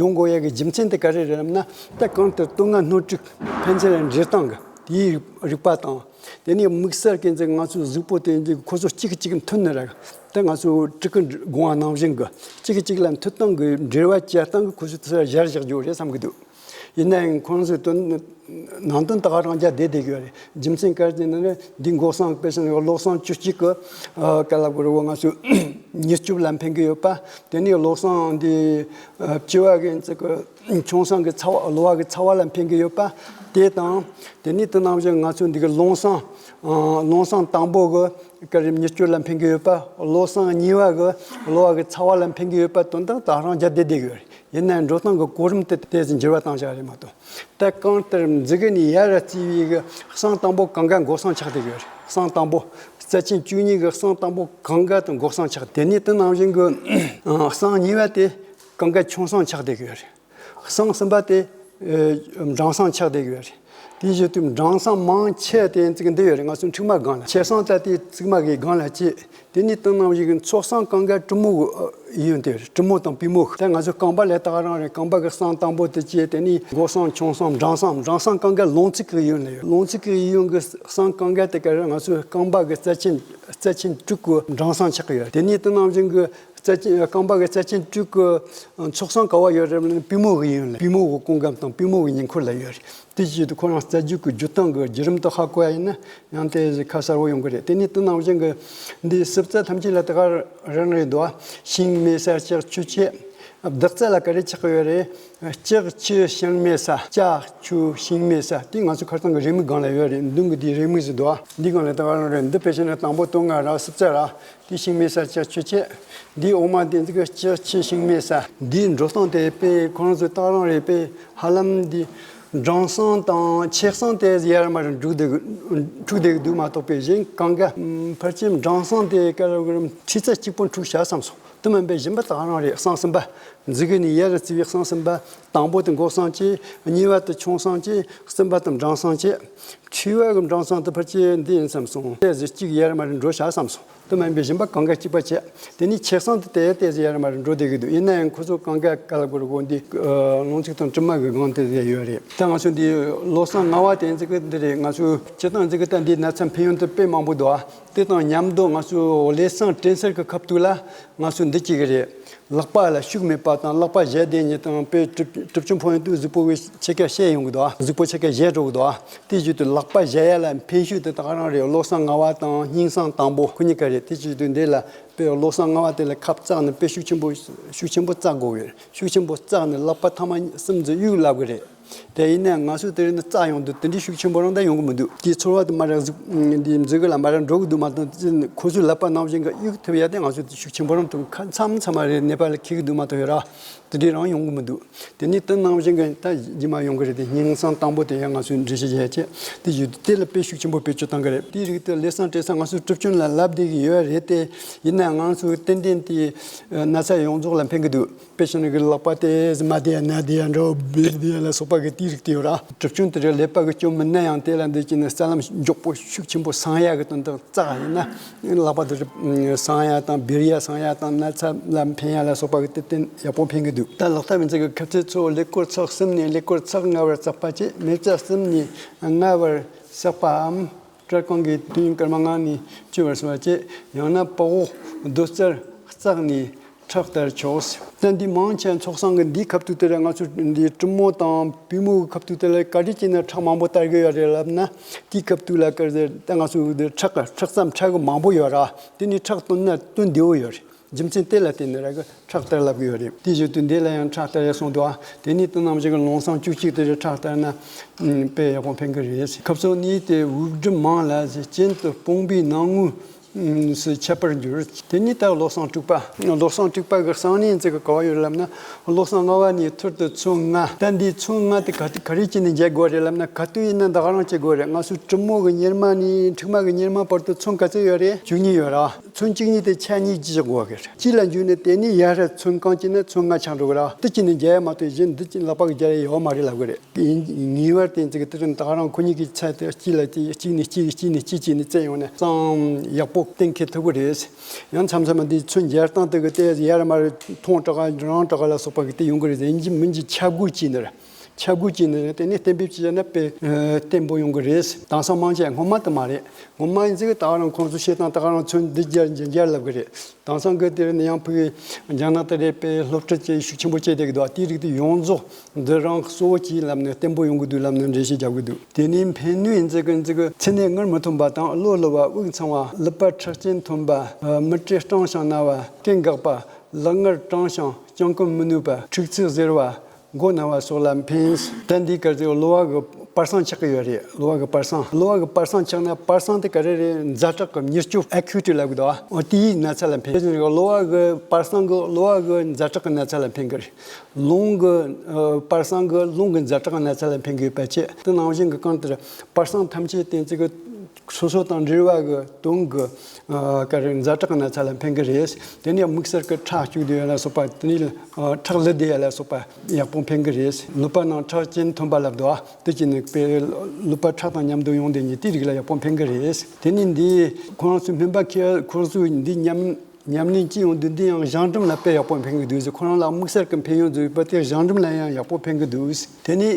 ཡོང་དགོས་ཡ་གི་རྒྱུ་མཚན་དེ་ག་རེ་རེད་ལབ་ན། ད་གང་ལྟར་སྟོད་ང་སྣོད་དྲུག་ཕན་ཚུན་ལ་འབྲེལ་སྟངས་གི་དེའི་རིག་པ་དང་། དེ་ནས་དམིགས་བསལ་གྱི་ཚེ་ང་ཚོའི་གཟུགས་པོ་དེ་ཁོ་ཚོ་གཅིག་གིས་གཅིག་མཐུན་ནི་རེད། དེ་ང་ཚོ་སྤྲུལ་སྐུ་དགོངས་པ་ནང་བཞིན་གྱི་གཅིག་གིས་གཅིག་ལ་མཐུན་སྟངས་ཀྱི་འབྲེལ་བ་བཅའ་སྟངས་ཀྱི་ཁོ་ཚོ་དེ་སར་སྦྱར་བཞག་རྒྱུ་རེད་བསམ་གྱི་འདུག་ཡིན་ན་ཡང་ཁོང་ཚོའི་དོན་ནང་དོན་ད་ག་རང་རྒྱ་བསྡད་བསྡད་ཀྱི་ཡོད་རེད། རྒྱུ་མཚན་ག་རེ་ཟེར་ན་ནི་འདི་འགོག་སྲང་དཔེ་བཞིན་བློ་བཟང་བཅུ་གཅིག་གི་ཨ་ག་ལ་གོ་རེ་བོ་ང་ཚོའི་མྱུར་སྐྱོབ་ལ་ཕན་གྱི་ཡོད་པ། དེ་ནས་བློ་བཟང་འདི་ཨ་བཅུ་བ་གི་ཚིག་གི་ཁྱུང་སྲང་གི་ཚ་བ་གློ་བ་གི་ཚ་བ་ལ་ཕན་གྱི་ཡོད་པ་དེ་དང་། དེ་ནས་དེ་ནང་བཞིན་ང་ཚོ་འདི་གི་ལུང་སྲང་ཨ་ལུང་སྲང་དང་པོ་གི་ག་རེ་མྱུར་སྐྱོབ་ལ་ཕན་གྱི་ཡོད་པ། ལུང་སྲང་གཉིས་པ་གི་གློ་བ་གི་ཚ་བ་ལ་ཕན་གྱི་ཡོད་པ་དོན་དག་ད་ག་རང་རྒྱ་བསྡད་བསྡད་ཀྱི་ཡོད་རེད། ཡིན་ནའང་འགྲོ་སྟངས་ཀྱི་གོ་རིམ་དེ་ཏོག་ཙམ་འགྱུར་བ་བཏང་བཞག་རེད་མ་གཏོགས། ད་གང་ལྟར་མཛུ་གུ་ནས་ཡར་རྩིས་པའི་གི་སྲང་དང་པོ་གང་ག་འགོག་སྲང་ཆགས་བསྡད་ཀྱི་ཡོད་རེད། སྲང་དང་པོ་རྩ་ཆེན་བཅུ་གཉིས་གི་སྲང་དང་པོ་གང་ག་དང་འགོག་སྲང་ཆགས། དེ་ནས་དེ་ནང་བཞིན་གི་ཨ་སྲང་གཉིས་པ་དེ་གང་ག་ཁྱུང་སྲང་ཆགས་བསྡད་ཀྱི་ཡོད་རེད། སྲང་གསུམ་པ་དེ་ཨ་འབྲང་སྲང་ཆགས་བསྡད་ཀྱི་ཡོད་རེད། དེའི་གཞི་དུ་འབྲང་སྲང་མང་ཆེ་དེ་ཚིག་འདི་ཡོད་རེད། ང་ཚོ་འཁྲུག་མ་སྒང་ལ། ཆེ་སྲང་ད་དེ་བཙུགས་མ་གི་སྒང་ལ་བཅད། དེ་ནས་དེ་ནང་བཞིན་གི་ཚོགས་སྲང་གང་ག་གྲུ་མོ་གི་ཨ་ཡོན་དེ་རེད། གྲུ་མོ་དང་པུས་མོ་གི། ད་ང་ཚོ་རྐང་པ་ལས་ད་ག་རང་རེད། རྐང་པ་གི་སྲང་དང་པོ་དེ་བཅད། དེ་ནས་འགོག་སྲང་ཁྱུང་སྲང་འབྲང་སྲང་། འབྲང་སྲང་གང་ག་ལུང་ཚིགས་ཀྱི་ཡོན་ལ་ཡོད། ལུང་ཚིགས་ཀྱི་ཡོན་གི་སྲང་གང་ག་དེ་ག་རེད། ང་ཚོའི་རྐང་པ་གི་རྩ་ཆེན་རྩ་ཆེན་དྲུག་གི་འབྲང་སྲང་ཆགས་ཀྱི་ཡོད། དེ་ནས་དེ་ནང་བཞིན་གི་རྩ་ཆེན་རྐང་པ་གི་རྩ་ཆེན་དྲུག་གི་ཚོགས་སྲང་ག་བ་ཡོད་རེད་ལབ་ན་པུས་མོ་གི་ཡོན་ལ། པུས་མོ་གི་ཀུན་སྒམ་དང་པུས་མོ་གི་ཉེ་འཁོར་ལ་ཡོད་རེད། དེ་བཞིན་དུ་ཁོ་རང་རྩ་རྒྱུད་ཀྱི་རྒྱུད་སྟངས་ཀྱི་བརྒྱུད་རིམ་དུ་ཧ་གོ་ཡ་ཡིན་ན་ཡང་དེ་ཁ་གསལ་བོ་ཡོང་གི་རེད། དེ་ནས་དེ་ནང་བཞིན་གྱི་འདི་སྲིབ་རྩ་ཐམས་ཅད་ལ་ད་ག་རང་རེད་འདུག་ཤིང་སྨེ་ས་ལྕགས་ཆུ་ཆེ། བདག་རྩ་ལ་ག་རེ་ཆགས་ཀྱི་ཡོད་རེད། ལྕགས་ཆུ་ཤིང་སྨེ་ས། ལྕགས་ཆུ་ཤིང་སྨེ་ས། དེ་ང་ཚོ་ཁ་སང་གི་རེའུ་མིག་སྒང་ལ་ཡོད་རེད། མདུན་གྱི་དེའི་རེའུ་མིག་ཟེར་འདུག་འདི་སྒང་ལ་ད་ག་རང་རེད། འདི་དཔེ་བྱས་ན་དང་པོ་དོན་ལྔ་ར་སྲིབ་རྩ་ར། དེ་ཤིང་སྨེ་ས་ལྕགས་ཆུ་ཆེ། འདིའི་འོག་མ་དེ་ཚོ་གི་ལྕགས་ཆུ་ཤིང་སྨེ་ས། འདིའི་འགྲོ་སྟངས་དེ་དཔེ་ཁོ་རང་ཚོ་ད་ག་རང་རེད། དཔེ་ཧ་ལམ་འདི་འབྲང་སྲང་དང་ཆེ་སྲང་དེ་ཡར་མར་འགྲོ་བསྡད་འགྲོ་བསྡད་ཀྱི་འདུག་མ་གཏོགས་པའི་གཞན་གང་ག་ཕལ་ཆེར་འབྲང་སྲང་དེ་ག་རེ་ག་རེ་ཁྲི་ཚ་གཅིག་པོ་འཁྲུགས་བཞག་བསམ་སོང་། དེ་མིན་པའི་གཞན་པ་ད་ག་རང་རེད། སྲང་གསུམ་པ། མཛུ་གུ་ནས་ཡར་བརྩིས་པའི་སྲང་གསུམ་པ། དང་པོ་དེ་འགོག་སྲང་བཅད། གཉིས་པ་དེ་ཁྱུང་སྲང་བཅད། གསུམ་པ་དེ་འབྲང་སྲང་བཅད། ཁྲི་བ་གི་འབྲང་སྲང་དེ་ཕལ་ཆེར་འདི་ཡིན་བསམ་སོང་། ཏོག་ཙམ་གཅིག་ཡར་མར་འགྲོ་བཞག་བསམ་སོང་། དེ་མིན་པའི་གཞན་པ་གང་ག་གཅིག་པ་བྱས། དེ་ནས་ཆེ་སྲང་དེ་ཏོག་ཙམ་ཡར་མར་འགྲོ་བསྡད་ཀྱི་འདུག་ཡིན་ན་ཡང་ཁོ་ཚོ་གང་ག་ག་ལ་གོ་རེ་གོ་འདི་ལུང་ཚིགས་དང་གྲིབ་མ་གི་སྒང་དེ་ཡོད་རེད། ད་ང་ཚོ་འདི་བློ་བཟང་ལྔ་བ་དེ་ཚིག་གི་འདི་རེད། ང་ཚོ་སྤྱིར་བཏང་ཚིག་གི་ད་འདི་ན་ཚ་ཕན་ཡོན་དེ་དཔེ་མང་པོ་འདུག་དེ་དང་མཉམ་དུ་ང་ཚོ་ལས་བྱང་དྲན་གསོའི་ཁ་ཐུག་ལ་ང་ཚོ་འདི་གཅིག་གི་རེད། ལག་པ་ལ་ཤུགས་མེད་པ་དང་། ལག་པ་བཞད་བསྡད་མཁན་དང་། དཔེ་གྲུབ་གྲུབ་ཆེན་ཕོ་ཡོན་དུ་གཟུགས་པོ་གི་ཕྱེད་ཀ་བཤལ་ཡོང་གི་འདུག་གཟུགས་པོ་ཕྱེད་ཀ་བཞད་འགྲོ་གི་འདུག་དེ་བཞིན་དུ་ལག་པ་བཞད་ཡ་ལ་ཕན་ཤུགས་དེ་ད་ག་རང་རེད། བློ་བཟང་ལྔ་བ་དང་སྙིང་བཟང་དང་པོ་ཁོ་གཉིས་ཀ་རེད། དེ་བཞིན་དུ་འདི་ལ་དཔེ་བློ་བཟང་ལྔ་བ་དེ་ལ་ཁབ་བཙགས་ནས་དཔེ་ཤུགས་ཆེན་པོ་ཤུགས་ཆེན་པོ་བཙགས་དགོས་ཡོད། ཤུགས་ཆེན་པོ་བཙགས་ནས་ལག་པ་ཐ་མ་གསུམ་ཙམ་གཡུག་ལབ་གི་རེད། དེ་ཡིན་ན་ང་ཚོ་དེ་རིང་ནི་བཙགས་ཡོང་དུས་དེ་འདྲའི་ཤུགས་ཆེན་པོ་རང་ད་ཡོང་གི་མི་འདུག་དེའི་ཚོར་བ་དེ་མ་རག་གཟུགས་འདི་མཛུབ་གུ་ལ་མ་རག་འགྲོ་གི་འདུག་མ་གཏོགས། ཁོ་ཚོའི་ལག་པ་ནང་བཞིན་གྱི་གཡུག་ཐུབ་ཡ་དེ་ང་ཚོ་ཤུགས་ཆེན་པོ་རང་ཐུབ་ཁ་མཚམས་མཚམས་མ་རེད། ནད་པ་ལ་འཁེལ་གི་འདུག་མ་གཏོགས་ཡོད་ར། དེ་འདྲའི་རང་ཡོང་གི་མི་འདུག་དེ་ནས་དེ་ནང་བཞིན་གྱི་ད་རྗེས་མ་ཡོང་གི་རེད། དེ་སྙིང་བཟང་དང་པོ་དེ་ཡང་ང་ཚོས་འགྲེལ་བཤད་བྱས་བྱས་དེ་བཞིན་དུ་དེ་ལ་དཔེ་ཤུགས་ཆེན་པོ་བེད་སྤྱོད་བཏང་གི་རེད། དེའི་རིགས་དེ་ལས་བྱང་དྲན་གསོ་ང་ཚོས་གྲུབ་ཆེན་ལ་ལབ་བསྡད་ཀྱི་ཡོད་རེད་དེ། ཡིན་ན་ང་ཚོས་ཏན་ཏན་དེ་ན་ཚ་ཡོངས་རྫོགས་ལ་ཕན་གི་འདུག་དཔེ་བྱས་ན་གི་ལག་པ་དེ་མ་བདེ་ཡ་ན་བདེ་ཡ་འགྲོ་བི་བདེ་ཡ་ལ་སོགས་པ་གི་དེའི་རིགས་དེ་ཡོད་ར། གྲུབ་ཆུང་དེ་རེ་ཀླད་པ་གི་སྐྱོན་མིན་ན་ཡང་དེ་ལ་འདི་ཅི་ནི་རྩ་ལམ་མགྱོགས་པོ་ཤུགས་ཆེན་པོ་སངས་ཡ་གི་དོན་དག་བཙགས་ཡིན་ན་ལག་པ་དེ་སངས་ཡ་དང་བིར་ཡ་སངས་ཡ་དང་ན་ཚ་ལ་ཕན་ཡ་ལ་སོགས་པ་གི་དེ་བསྟན་ཡག་པོ་ཕན་གི་འདུག་ད་ལག་ཐབས་ཡིན་ཚད་གི་ཁ་ཚེ་ཚོ་ཀླད་ཀོར་ཚེག་གསུམ་ནས་ཀླད་ཀོར་ཚེག་ལྔ་བར་བཙགས་པ་བཅས། མེ་བཙའ་གསུམ་ནས་ལྔ་བར་བསགས་པའམ། སྐྲ་རྐང་གི་དུས་ཡུན་སྐར་མ་ལྔ་ནས་བཅུ་བར་སོང་བ་བཅས། ཡང་ན་པགས་འོག་རྡོ་རྩར་བཙགས་ནས་ཁྲག་བསྟར་ཆོག་ད་འདི་མང་ཆེ་ཚོགས་བསགས་ཀྱི་འདིའི་ཁ་ཐུག་དེ་ལ་ང་ཚོ་འདི་གྲུ་མོ་དང་པུས་མོ་གི་ཁ་ཐུག་དེ་ལ་ག་རེ་བྱས་ན་ཁྲག་མང་པོ་བསྟར་གི་ཡོད་རེད་ལབ་ན། དེའི་ཁ་ཐུག་ལ་ག་རེ་ཟེར། ད་ང་ཚོ་འདི་ཁྲག་ཁྲག་རྩ་ཁྲག་གི་མང་པོ་ཡོད་ར། དེ་ནི་ཁྲག་བཏོན་ན་བཏོན་བདེ་བོ་ཡོད་རེད། རྒྱུ་མཚན་དེ་ལ་བརྟེན་ནས་ར་གི་ཁྲག་བསྟར་ལབ་གི་ཡོད་རེད། དེ་བཞིན་དུ་འདི་ལ་ཡང་ཁྲག་བསྟར་ཡ་གསུངས་འདུག་ཨ། དེ་ནས་དེ་ནང་བཞིན་གྱི་ལུང་བཟང་བཅུ་གཅིག་དེ་རེ་ཁྲག་བསྟར་ན་དཔེ་ཡག་པོ་ཕན་གི་རེད། ཁབ་སོ་གཉིས་ཏེ་དབུགས་འགྲིབ་མང་ལ་གཅིན་དུ་སྤོང་པའི་ནང་ངོས་སུ་ཁྱབ་པར་འགྱུར། དེ་ནས་ད་བློ་བཟང་དྲུག་པ། བློ་བཟང་དྲུག་པ་གི་གསང་གནས་ཚིག་གི་ག་བ་ཡོད་ལབ་ན། བློ་བཟང་ལྔ་བ་ནས་ཐུར་དུ་ཚོན་ལྔ། ད་འདིའི་ཚོན་ལྔ་དེ་ག་ག་རེ་བྱས་ནས་འཇལ་དགོས་རེད་ལབ་ན། ག་དུས་ཡིན་ན་འདི་ག་རང་བྱེད་དགོས་རེད། ང་ཚོའི་གྲུ་མོ་གི་གཉེར་མ་ནས་མཁྲིག་མ་གི་གཉེར་མ་བར་དུ་ཚོན་ག་ཚོད་ཡོད་རེད། བཅུ་གཉིས་ཡོད་ར། ཚོན་བཅུ་གཉིས་དེ་ཆ་གཉིས་ཀྱིས་བཞག་དགོས་གི་རེད། གཅིག་ལ་འཇུས་ནས་དེ་ནས་ཡར་ཚོན་གང་བྱས་ན་ཚོན་ལྔ་ཆགས་འགྲོ་གི་ར། དེ་བྱས་ནས་འཇལ་ཡ་མ་གཏོགས་གཞན་འདི་བྱས་ནས་ལག་པ་གིས་འཇལ་ཡ་ཡོད་མ་རེད་ལབ་གི་རེད། ངེས་པར་དུ་ཚིག་དེ་རིང་ད་ག་རང་ཁོ་གཉིས་ཀྱི་ཚད་དེ་གཅིག་ལ་གཅིག་གཅིག་ནས་གཅིག་གཅིག་ནས་གཅིག་བྱས་ནས་བཙལ་ཡོང་ན་ཙང་ཡག་པོ་གཏན་འཁེལ་ཐུབ་ཀྱི་རེད། ཡང་མཚམས་མཚམས་འདི་ཚོན་འཇལ་སྟངས་དེ་གི་དེ་ཡར་མར་མཐོང་དྲགས་རང་དྲགས་ལ་སོགས་པ་གི་དེ་ཡོང་གི་རེད། ཡིན་གཅིག་མིན་གཅིག་ཆ་བགོས་བྱས་ནས་ར། ཆ་བགོས་བྱས་ནས་དེ་ནས་གཏན་འབེབས་བྱས་ན་དཔེ་ཨ་བརྟན་པོ་ཡོང་གི་རེད། དེང་སང་མང་ཆེ་སྔོན་མ་དེ་མ་རེད། སྔོན་མ་ཡིན་ཙང་ད་ག་རང་ཁོང་ཚོ་བཤད་སྟངས་ད་ག་རང་ཚོན་འདི་རྒྱར་འཇམ་རྒྱར་ལབ་གི་རེད། དེང་སང་གི་དེར་ནི་ཡང་ཕུག་རྒྱ་ནག་དེ་རེད། དཔེ་སློབ་ཁྲིད་ཅིག་ཤུགས་ཆེན་པོ་བྱས་བསྡད་ཀྱི་འདུག་དེའི་རིགས་དེ་ཡོངས་རྫོགས་འདི་རང་གཙོ་བོ་གྱིས་ལབ་ནས་བརྟན་པོ་ཡོང་གི་འདུག་ལབ་ནས་འགྲེལ་བཤད་རྒྱག་གི་འདུག་དེ་ནས་ཕན་ནུས་ཡིན་ཙང་གི་ཙི་གི་མཚན་ནས་ངར་མི་ཐོན་པ་དང་། བློ་བསླུ་བ། དབུགས་འཚང་བ། ལུད་པ་ཁྲག་སྐྱེམས་ཐོན་པ། མི་བཀྲེས་སྐྲག་ཞིང་ན་བ། སྐད་འགག་པ། ལག་ངར་སྐྲངས་ཤིང་སྤྱང་ཀུ་མི་ནུས་པ། འཁྲུག་ཚིག་ཟེར་བ། མགོ་ན་བ་སོགས་ལ་ཕན། ད་འདི་ག་ཚོད་གློ་བ་གི་པར་སང་ཆགས་ཀྱི་ཡོད་རེད། གློ་བ་གི་པར་སང་། གློ་བ་གི་པར་སང་ཆགས་ན། པར་སང་དེ་ག་རེ་རེད། ཛ་དྲག་གི་མྱུར་སྐྱོབ། ཨེ་ཁུ་ཊི་ལབ་གི་འདུག་འོ་དེའི་ན་ཚ་ལ་ཕན། གློ་བ་གི་པར་སང་གི་གློ་བ་གི་ཛ་དྲག་གི་ན་ཚ་ལ་ཕན་གི་རེད། རླུང་གི་ཨ་པར་སང་གི་རླུང་གི་ཛ་དྲག་གི་ན་ཚ་ལ་ཕན་གི་ཡོད་པ་བྱས། དེ་ནང་བཞིན་གི་གང་ལྟར་པར་སང་ཐམས་ཅད་དེ་ཚོ་གི་སོ་སོ་དང་འབྲེལ་བ་གི་དོན་གི་ཨ་ག་རེ་ཛ་དྲག་གི་ན་ཚ་ལ་ཕན་གི་རེད། དེ་ནས་དམིགས་བསལ་གི་ཁྲག་སྐྱུག་བསྡད་ཡ་ལ་སོགས་པ། དེ་ནས་ཨ་ཁྲག་ལུད་བསྡད་ཡ་ལ་སོགས་པ་ཡག་པོ་ཕན་གི་རེད། ལུད་པ་ནང་ཁྲག་སྐྱེམས་ཐོན་པ་ལབ་འདུག་དེ་ཅི་ནས་དཔེ་ལུད་པ་ཁྲག་དང་མཉམ་དུ་ཡོང་བསྡད་མཁན་དེའི་རིགས་ལ་ཡག་པོ་ཕན་གི་རེད། དེ་ནས་འདི་ཁོ་རང་ཚོའི་སྨན་པ་ཁྱེད་ཁོ་རང་ཚོས་འདི་ཉམས་ཉམས་ལེན་ཅི་ཡོང་དུས་འདི་ཡང་གཞང་འབྲུམ་ལ་དཔེ་ཡག་པོ་ཕན་གི་འདུག་ཟེར། ཁོ་རང་ལ་དམིགས་བསལ་གྱི་ཕན་ཡོན་ཟིག་ཡོད་པ་དེ་གཞང་འབྲུམ་ལ་ཡང་ཡག་པོ་ཕན་གི་འདུག་དེ་ནས་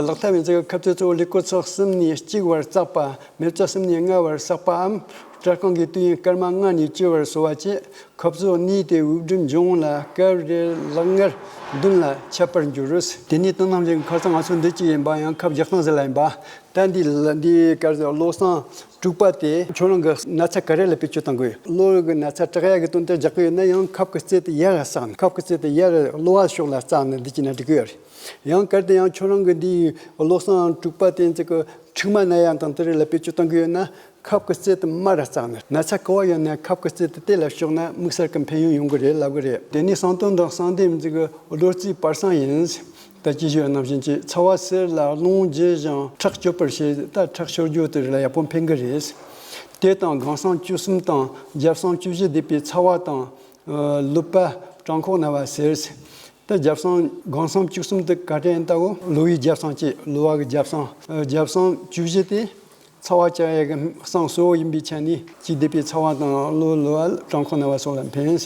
ལག་ཐབས་ཡིན་ཚེ་ཁབ་ཚད་གཙོ་བོ་ལུས་ཀྱི་ཚགས་གསུམ་ནས་གཅིག་བར་བཙགས་པ། མེ་བཙའ་གསུམ་ནས་ལྔ་བར་བསགས་པའམ། སྐྲ་རྐང་གི་དུས་ཡུན་སྐར་མ་ལྔ་ནས་བཅུ་བར་གསོ་བ་བཅས། ཁབ་ཚད་གཉིས་ཏེ་དབུགས་འབྲུམ་འབྱུང་ལ་སྐབས་རེ་ལག་ངར་མདུན་ལ་ཁྱབ་པར་འགྱུར། དེ་ནས་དེ་ནང་བཞིན་ཁ་སང་ང་ཚོ་འདི་གཅིག་ཡིན་པ་ཡང་ཁབ་རྒྱག་སྟངས་ཟེར་ལ་ཡིན་པ། ད་འདི་ལ་འདི་ག་རེ་ཟེར། བློ་བཟང་དྲུག་པ་དེ་ཁྱོད་རང་གི་ན་ཚ་ག་རེ་ལ་བེད་སྤྱོད་གཏང་དགོས། གློ་གི་ན་ཚ་དྲག་ཡག་གི་དོན་དུ་རྒྱག་གི་ཡོད་ན་ཡང་ཁབ་ཀྱི་རྩེ་དེ་ཡར་བཙགས་ནས། ཁབ་ཀྱི་རྩེ་དེ་ཡར་གློ་བ་ཕྱོགས་ལ་བཙགས་ནས་འདི་བྱས་ན་འགྲིག་གི་ཡོད་རེད། ཡང་གལ་ཏེ་ཡང་ཁྱོད་རང་གི་འདི་བློ་བཟང་དྲུག་པ་དེ་ཚོ་གི་མཁྲིག་མ་ན་ཡག་དང་དེ་རིགས་ལ་བེད་སྤྱོད་གཏང་གི་ཡོད་ན། ཁབ་ཀྱི་རྩེ་དེ་མར་བཙགས་ནས། ན་ཚ་ག་བ་ཡོད་ན་ཁབ་ཀྱི་རྩེ་དེ་དེ་ལ་ཕྱོགས་ན་དམིགས་བསལ་གྱི་ཕན་ཡོན་ཡོང་གི་རེད་ལབ་གི་རེད། དེ་ནས་གསང་སྟོན་དང་གསང་བདེ་འཛིན་གྱི་རྡོ་རྩིས་པར་སང་ཡིན། ད་ཅི་ཞུ་ཡ་ནང་བཞིན་གྱི་ཚ་བ་སེལ་ལ་རླུང་རྒྱས་ཤིང་ཁྲག་སྐྱོ་བར་བྱེད། ད་ཁྲག་ཤོར་རྒྱུ་དེ་ལ་ཡག་པོ་ཕན་གི་རེད། དེ་དང་སྒང་གསང་བཅུ་གསུམ་དང་རྒྱབ་གསང་བཅུ་བཞི་བསྡེབས་པའི་ཚ་བ་དང་ལུད་པ་བྲང་ཁོག་ན་བ་སེལ། ད་རྒྱབ་གསང་སྒང་གསང་བཅུ་གསུམ་དེ་ག་དེ་ཡིན་ལྟ་བུ། གློ་བའི་རྒྱབ་གསང་བཅས། གློ་བ་གི་རྒྱབ་གསང་། རྒྱབ་གསང་བཅུ་བཞི་དེ་ཚ་བ་བཅག་ཡས་ཀྱི་གསང་གཙོ་བོ་ཡིན་པའི་ཆ་ནས་ཅིག་བསྡེབས་པའི་ཚ་བ་དང་གློ་ལུ་བ་བྲང་ཁོག་ན་བ་སོགས་ལ་ཕན།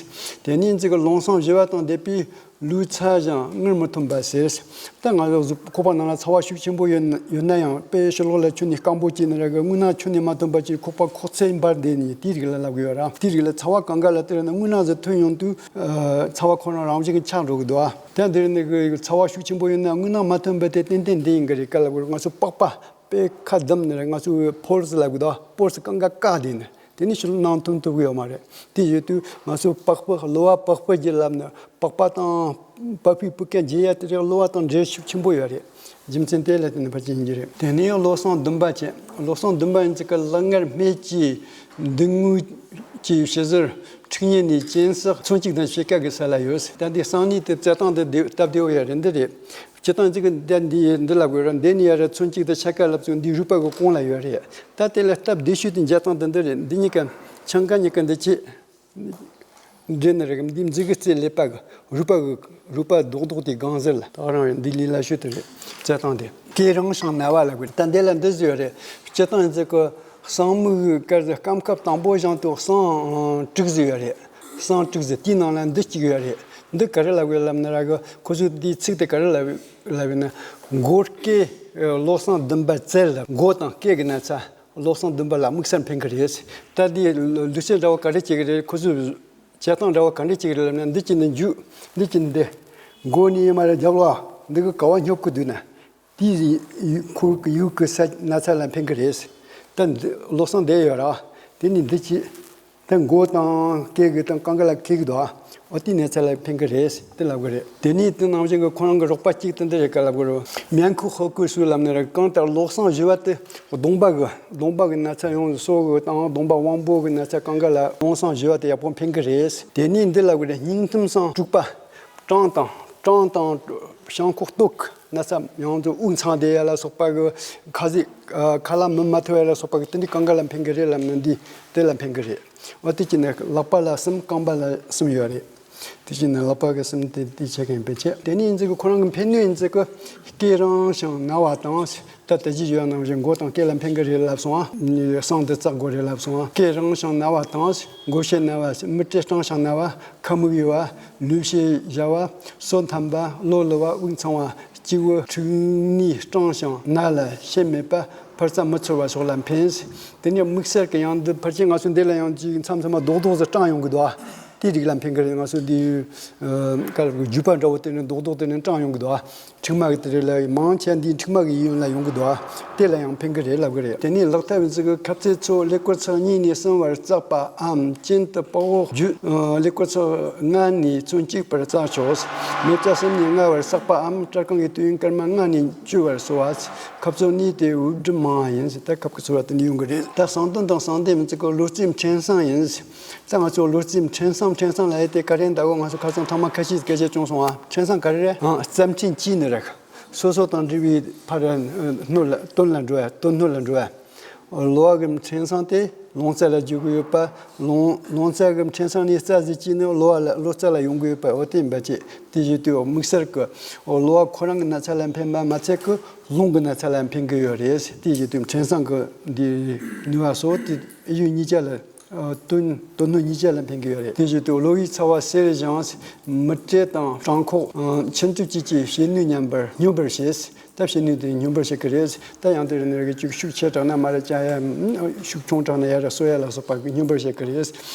དེ་ནས་འཛི་གི་རླུང་གསང་བཞི་བ་དང་བསྡེབས་པའི་ལུས་ཚ་ཞིང་ངར་མི་ཐོན་པ་ཟེར། ད་ང་ཚོ་གཟུགས་ཁོག་པ་ནང་ལ་ཚ་བ་ཤུགས་ཆེན་པོ་ཡོད་ན་ཡོད་ན་ཡང་དཔེ་ཕྱི་ལོགས་ལ་ཁྱོན་ནས་སྐམ་པོ་བྱས་ནས་ར་གི་རྔུལ་ནག་ཁྱོན་ནས་མ་ཐོན་པ་ཅིག་ཁོག་པ་ཁོག་ཚད་འབར་བསྡད་ནས་དེའི་རིགས་ལ་ལབ་དགོས་ཡོད་ར། དེའི་རིགས་ལ་ཚ་བ་གང་ག་ལ་སྟེར་ན་རྔུལ་ནག་ཟིག་ཐོན་ཡོང་དུས་ཚ་བ་ཁོ་རང་རང་བཞིན་གྱིས་ཆག་འགྲོ་གི་འདུག་ཨ། དེ་འདིར་ནི་གི་ཚ་བ་ཤུགས་ཆེན་པོ་ཡོད་ན་རྔུལ་ནག་མ་ཐོན་པ་དེ་ཏན་ཏན་འདི་ཡིན་གི་རེད། ག་ལ་གོ་ང་ཚོ་པགས་པ་དཔེ་ཁ་བསྡམས་ནས་ར་ང་ཚོ་པོར་སི་ལབ་གི་འདུག་ཨ། པོར་སི་གང་ག་བཀག་བསྡད་ནས་དེ་ནི་ཕྱི་ལོགས་ནང་ཐོན་ཐུབ་གི་ཡོད་མ་རེད། དེ་བྱེད་དུས་ང་ཚོ་པགས་པ་གློ་བ་པགས་པ་བརྒྱུད་ལབ་ནས་པགས་པ་དང་པགས་པའི་སྤུ་སྐད་འབྱེད་ཡ་དེ་རེད། གློ་བ་དང་འབྲེལ་ཤུགས་ཆེན་པོ་ཡོད་རེད། རྒྱུ་མཚན་དེ་ལ་བརྟེན་ནས་ཕལ་ཆེར་ཡིན་གྱི་རེད། དེ་ནས་ཡང་བློ་བཟང་བདུན་པ་བྱས། བློ་བཟང་བདུན་པ་ཡིན་ཚེ་གི་ལག་ངར་སྨད་ཀྱི་མདུན་ངོས་ཀྱི་ཕྱི་ཟུར་མཁྲིག་ཉེ་ནས་གཅིན་སྲག་མཚོན་གཅིག་དང་ཕྱེད་ཀ་གི་ས་ལ་ཡོད། ད་འདི་གསང་གནས་དེ་རྩེ་སྟངས་དེ་སྟབས་བདེ་བོ་ཡ་རེད། འདི་རེད། སྤྱིར་བཏང་གཅིག་གི་འདི་འདི་འདི་ལ་དགོས་ར། འདི་ནས་ཡ་ར་མཚོན་གཅིག་དང་ཕྱེད་ཀ་ལབ་ཚུལ་འདི་རུས་པ་གི་གོང་ལ་ཡོད་རེད། ད་དེ་ལ་སྟབས་བདེ་ཤོས་དེ་འཇལ་སྟངས་དེ་འདི་རེད། འདི་གཉིས་ཀ་ཆང་ཀ་གཉིས་ཀ་འདི་བྱས། འདྲེ་ནི་རེད། འདི་མཛུ་གུ་རྩེ་ཀླད་པ་གི་རུས་པ་གི་རུས་པ་རྡོག་རྡོག་དེ་སྒང་ཟེར་ལ། ད་རང་ཡང་འདི་ལས་སླ་ཤོས་དེ་རེད། རྩེ་སྟངས་དེ་སྐེ་རིང་ཞིང་ན་བ་ལ་དགོས། ད་འདི་ལ་འདི་ཟེར་ཡོད་རེད། སྤྱིར་བཏང་ཡིན་ཚེ་གི་གསང་མིག་གི་སྐར་ཟེར་སྐམ་ཁབ་དང་པོ་བཞེངས་དུས་གསང་དྲུག་ཟེར་ཡོད་རེད། གསང་དྲུག་ཟེར་དེའི་ནང་ལ་འདི་གཅིག་ཡོད་རེད། འདི་ག་རེ་ལབ་དགོས་ལབ་ན་ར་གི་ཁོ་ཚོས་འདིའི་ཚིག་དེ་ག་རེ་ལབ་ལབ་ཡོད་ན། མགོ་སྐེ་བློ་བཟང་བདུན་པ་རྩལ་ལ། མགོ་དང་སྐེ་གི་ན་ཚ་བློ་བཟང་བདུན་པ་ལ་དམིགས་བསལ་ཕན་གི་རེད། ད་འདི་ལུས་རྩལ་འདྲ་བ་ག་རེ་བྱེད་གི་རེད། ཁོ་ཚོས་བྱེད་སྟངས་འདྲ་བ་ག་འདྲ་བྱེད་གི་རེད་ལབ་ན། འདི་གཅིག་འདི་འཇུ། འདི་གཅིག་འདི། མགོ་ནས་ཡར་མར་རྒྱབ་ལ་འདི་གི་ག་བ་སྙོབ་གི་འདུག་ན། དེས་ཁོ་གི་ཡུག་གི་ས་ན་ཚ་ལ་ཕན་གི་རེད། ད་འདི་བློ་བཟང་བསྡད་ཡོད་ར། དེ་ནས་འདི་གཅིག་ད་མགོ་དང་སྐེ་གི་དང་རྐང་ག་ལ་ཁེག་གི་འདུག་ཨ། འོ་དེའི་ན་ཚ་ལ་ཕན་གི་རེད་དེ་ལབ་གི་རེད། དེ་ནས་དེ་ནང་བཞིན་གི་ཁོ་རང་གི་རོགས་པ་གཅིག་དེ་འདི་རེད་ག་ལབ་གི་རེད། མིང་ཁུ་ཧོ་ཀུ་སུ་ལབ་ནི་རེད། གང་ལྟར་བློ་བཟང་བཞི་བ་དེ་གདོང་པ་གི་གདོང་པ་གི་ན་ཚ་ཡོངས་སུ་གསོ་གི་དང་གདོང་པ་དབང་པོ་གི་ན་ཚ་གང་ག་ལ་བློ་བཟང་བཞི་བ་དེ་ཡག་པོ་ཕན་གི་རེད། དེ་ནས་འདི་ལབ་གི་རེད། སྙིང་ཐུམ་སང་དྲུག་པ། སྐྲངས་དང་སྐྲངས་དང་བཤང་ཁོག་སྟོད་ཀྱི་ན་ཚ་ཡང་དུ་དབུགས་འཚང་བསྡད་ཡ་ལ་སོགས་པ་གི་ཁ་ཟས་ཁ་ལག་མི་མ་ཐུབ་ཡ་ལ་སོགས་པ་གི་དེ་འདི་གང་ག་ལ་ཕན་གི་རེད་ལབ་ན་འདི་དེ་ལ་ཕན་གི་རེད། འོ་དེ་གཅིག་ནི་ལག་པ་ལ་གསུམ་རྐང་པ་ལ་གསུམ་ཡོད་རེད། དེ་གཅིག་ནི་ལག་པ་གི་གསུམ་དེ་དེ་བྱེད་མཁན་དཔེ་བྱས། དེ་ནས་ཡིན་ཚེ་གི་ཁོ་རང་གི་ཕན་ནུས་ཡིན་ཚེ་གི་སྐེ་རིང་ཞིང་ན་བ་དང་། ད་ལྟ་ཅི་ཞུ་ཡ་ནང་བཞིན་མགོ་དང་སྐེ་ལ་ཕན་གི་རེད་ལབ་སོང་ཨ། གསང་དེ་བཙག་དགོས་རེད་ལབ་སོང་ཨ། སྐེ་རིང་ཞིང་ན་བ་དང་། མགོ་ཤེད་ན་བ། མི་བཀྲེས་སྐྲངས་ཤིང་ན་བ། ཁ་མིག་ཡོ་བ། ལུས་ཤེད་ཞ་བ། སོ་འཐམ་པ། གློ་ལུ་བ། དབུགས་འཚང་བ། སྐྱེ་བོ་འཁྲུག་ནད་སྐྲངས་ཤིང་ན་ལ་ཤེད་མེད་པ། འཕར་རྩ་མི་ཚོར་བ་སོགས་ལ་ཕན། དེ་ནས་དམིགས་བསལ་གྱི་ཡང་འདི་ཕལ་ཆེར་ང་ཚོ་འདི་ལ་ཡང་ཅིག་མཚམས་མཚམས་མ་རྡོག་རྡོག་ཙམ་སྐྲངས་ཡོང་གི་འདུག་ཨ། དེ་རིགས་ལ་ཕན་གི་རེད། ང་ཚོ་འདི་ཨ་ག་ལ་རྒྱུས་པ་འདྲ་བོ་དེ་ནས་རྡོག་རྡོག་དེ་ནས་སྐྲངས་ཡོང་གི་འདུག་ཨ། མཁྲིག་མ་གི་དེ་རེད་ལ། མང་ཆེ་འདི་མཁྲིག་མ་གི་ཡུན་ལ་ཡོང་གི་འདུག་ཨ། དེ་ལ་ཡང་ཕན་གི་རེད་ལབ་གི་རེད། དེ་ནས་ལག་ཐབས་ཡིན་ཚིག་གི་ཁབ་རྩེ་ཚོ་ཀླད་ཀོར་ཚེག་གཉིས་ནས་གསུམ་བར་བཙགས་པའམ་གྱེན་དུ་པགས་འོག་བརྒྱུད་ཀླད་ཀོར་ཚེག་ལྔ་ནས་ཚོན་གཅིག་བར་བཙགས་ཆོག། མེ་བཙའ་གསུམ་ནས་ལྔ་བར་བསགས་པའམ་སྐྲ་རྐང་གི་དུས་ཡུན་སྐར་མ་ལྔ་ནས་བཅུ་བར་གསོ་བ། ཁབ་ཚོ་གཉིས་ཏེ་དབུགས་སྒྲིབ་མང་བ་ཡིན། ད་ཁབ་ཀྱི་ཚོར་བ་དེ་འདྲ་ཡོང་གི་རེད། ད་གསང་གདོན་དང་གསང་གདོན་མིན་ཚིག་གི་གློ་རྩེ་མཁྲེན་བཟང་ཡིན། ད་ང་ཚོ་གློ་རྩེ་མཁྲེན་བཟང་མཁྲེན་བཟང་ལབ་ཡས་དེ་ག་རེ་འདྲ་གོ། ང་ཚོ་ཁ་སང་ཐེངས་མ་ཁ་ཤས་སྐད་ཆ་བྱུང་སོང་ཨ། མཁྲེན་བཟང་ག་རེ་རེད་ཨང་། རྩ་མཁྲེན་གྱིས་ནི་རེད། སོ་སོ་དང་འབྲེལ་བའི་ཕར་སྣོད་ལ་དོན་ལ་འགྲོ་བ། དོན་སྣོད་ལ་འགྲོ་བ། གློ་བ་གི་མཁྲེན་བཟང་དེ་རླུང་རྩ་ལ་འཇུག་གི་ཡོད་པ། རླུང་རླུང་རྩ་གི་མཁྲེན་བཟང་ནི་རྩ་ཟེར་གྱིས་ནི་གློ་བ་ལ་གློ་རྩ་ལ་ཡོང་གི་ཡོད་པ། འོ་དེ་ཡིན་པ་བྱས། དེ་བཞིན་དུ་དམིགས་བསལ་གྱི་གློ་བ་ཁོ་རང་གི་ན་ཚ་ལ་ཕན་པ་མ་ཚད་ཀྱི་རླུང་གི་ན་ཚ་ལ་ཕན་གི་ཡོད་རེད། དེ་བཞིན་དུ་མཁྲེན་བཟང་གི་འདི་ནུས་པ་སོགས་དེ་ཨེ་ཡོད་གཉིས་ཆ་ལ། ཨ། དོན་དོན་སྣོད་གཉིས་ཆ་ལ་ཕན་གྱི་ཡོད་རེད། དེ་བཞིན་དུ་གློ་བའི་ཚ་བ་སེལ་ཞིང་། མུ་ཏྲེ་དང་སྦྲང་ཁོག་ཨ། མཆིན་མཐུག་བཅས་ཀྱི་བྱེད་ནུས་ཉམས་པར་སྙོམས་པར་བྱེད། ད་བྱེད་ནུས་དེ་སྙོམས་པར་བྱེད་ཀྱི་རེད། ད་ཡང་དེ་རིང་ནས་ཅིག་ཤུགས་ཆེ་དྲགས་ན་མར་བཅག་ཡ། ཤུགས་ཆུང་དྲགས་ན་ཡར་གསོ་ཡ་ལ་སོགས་པ་གི་སྙོམས་པར་བྱེད་ཀྱི་རེད།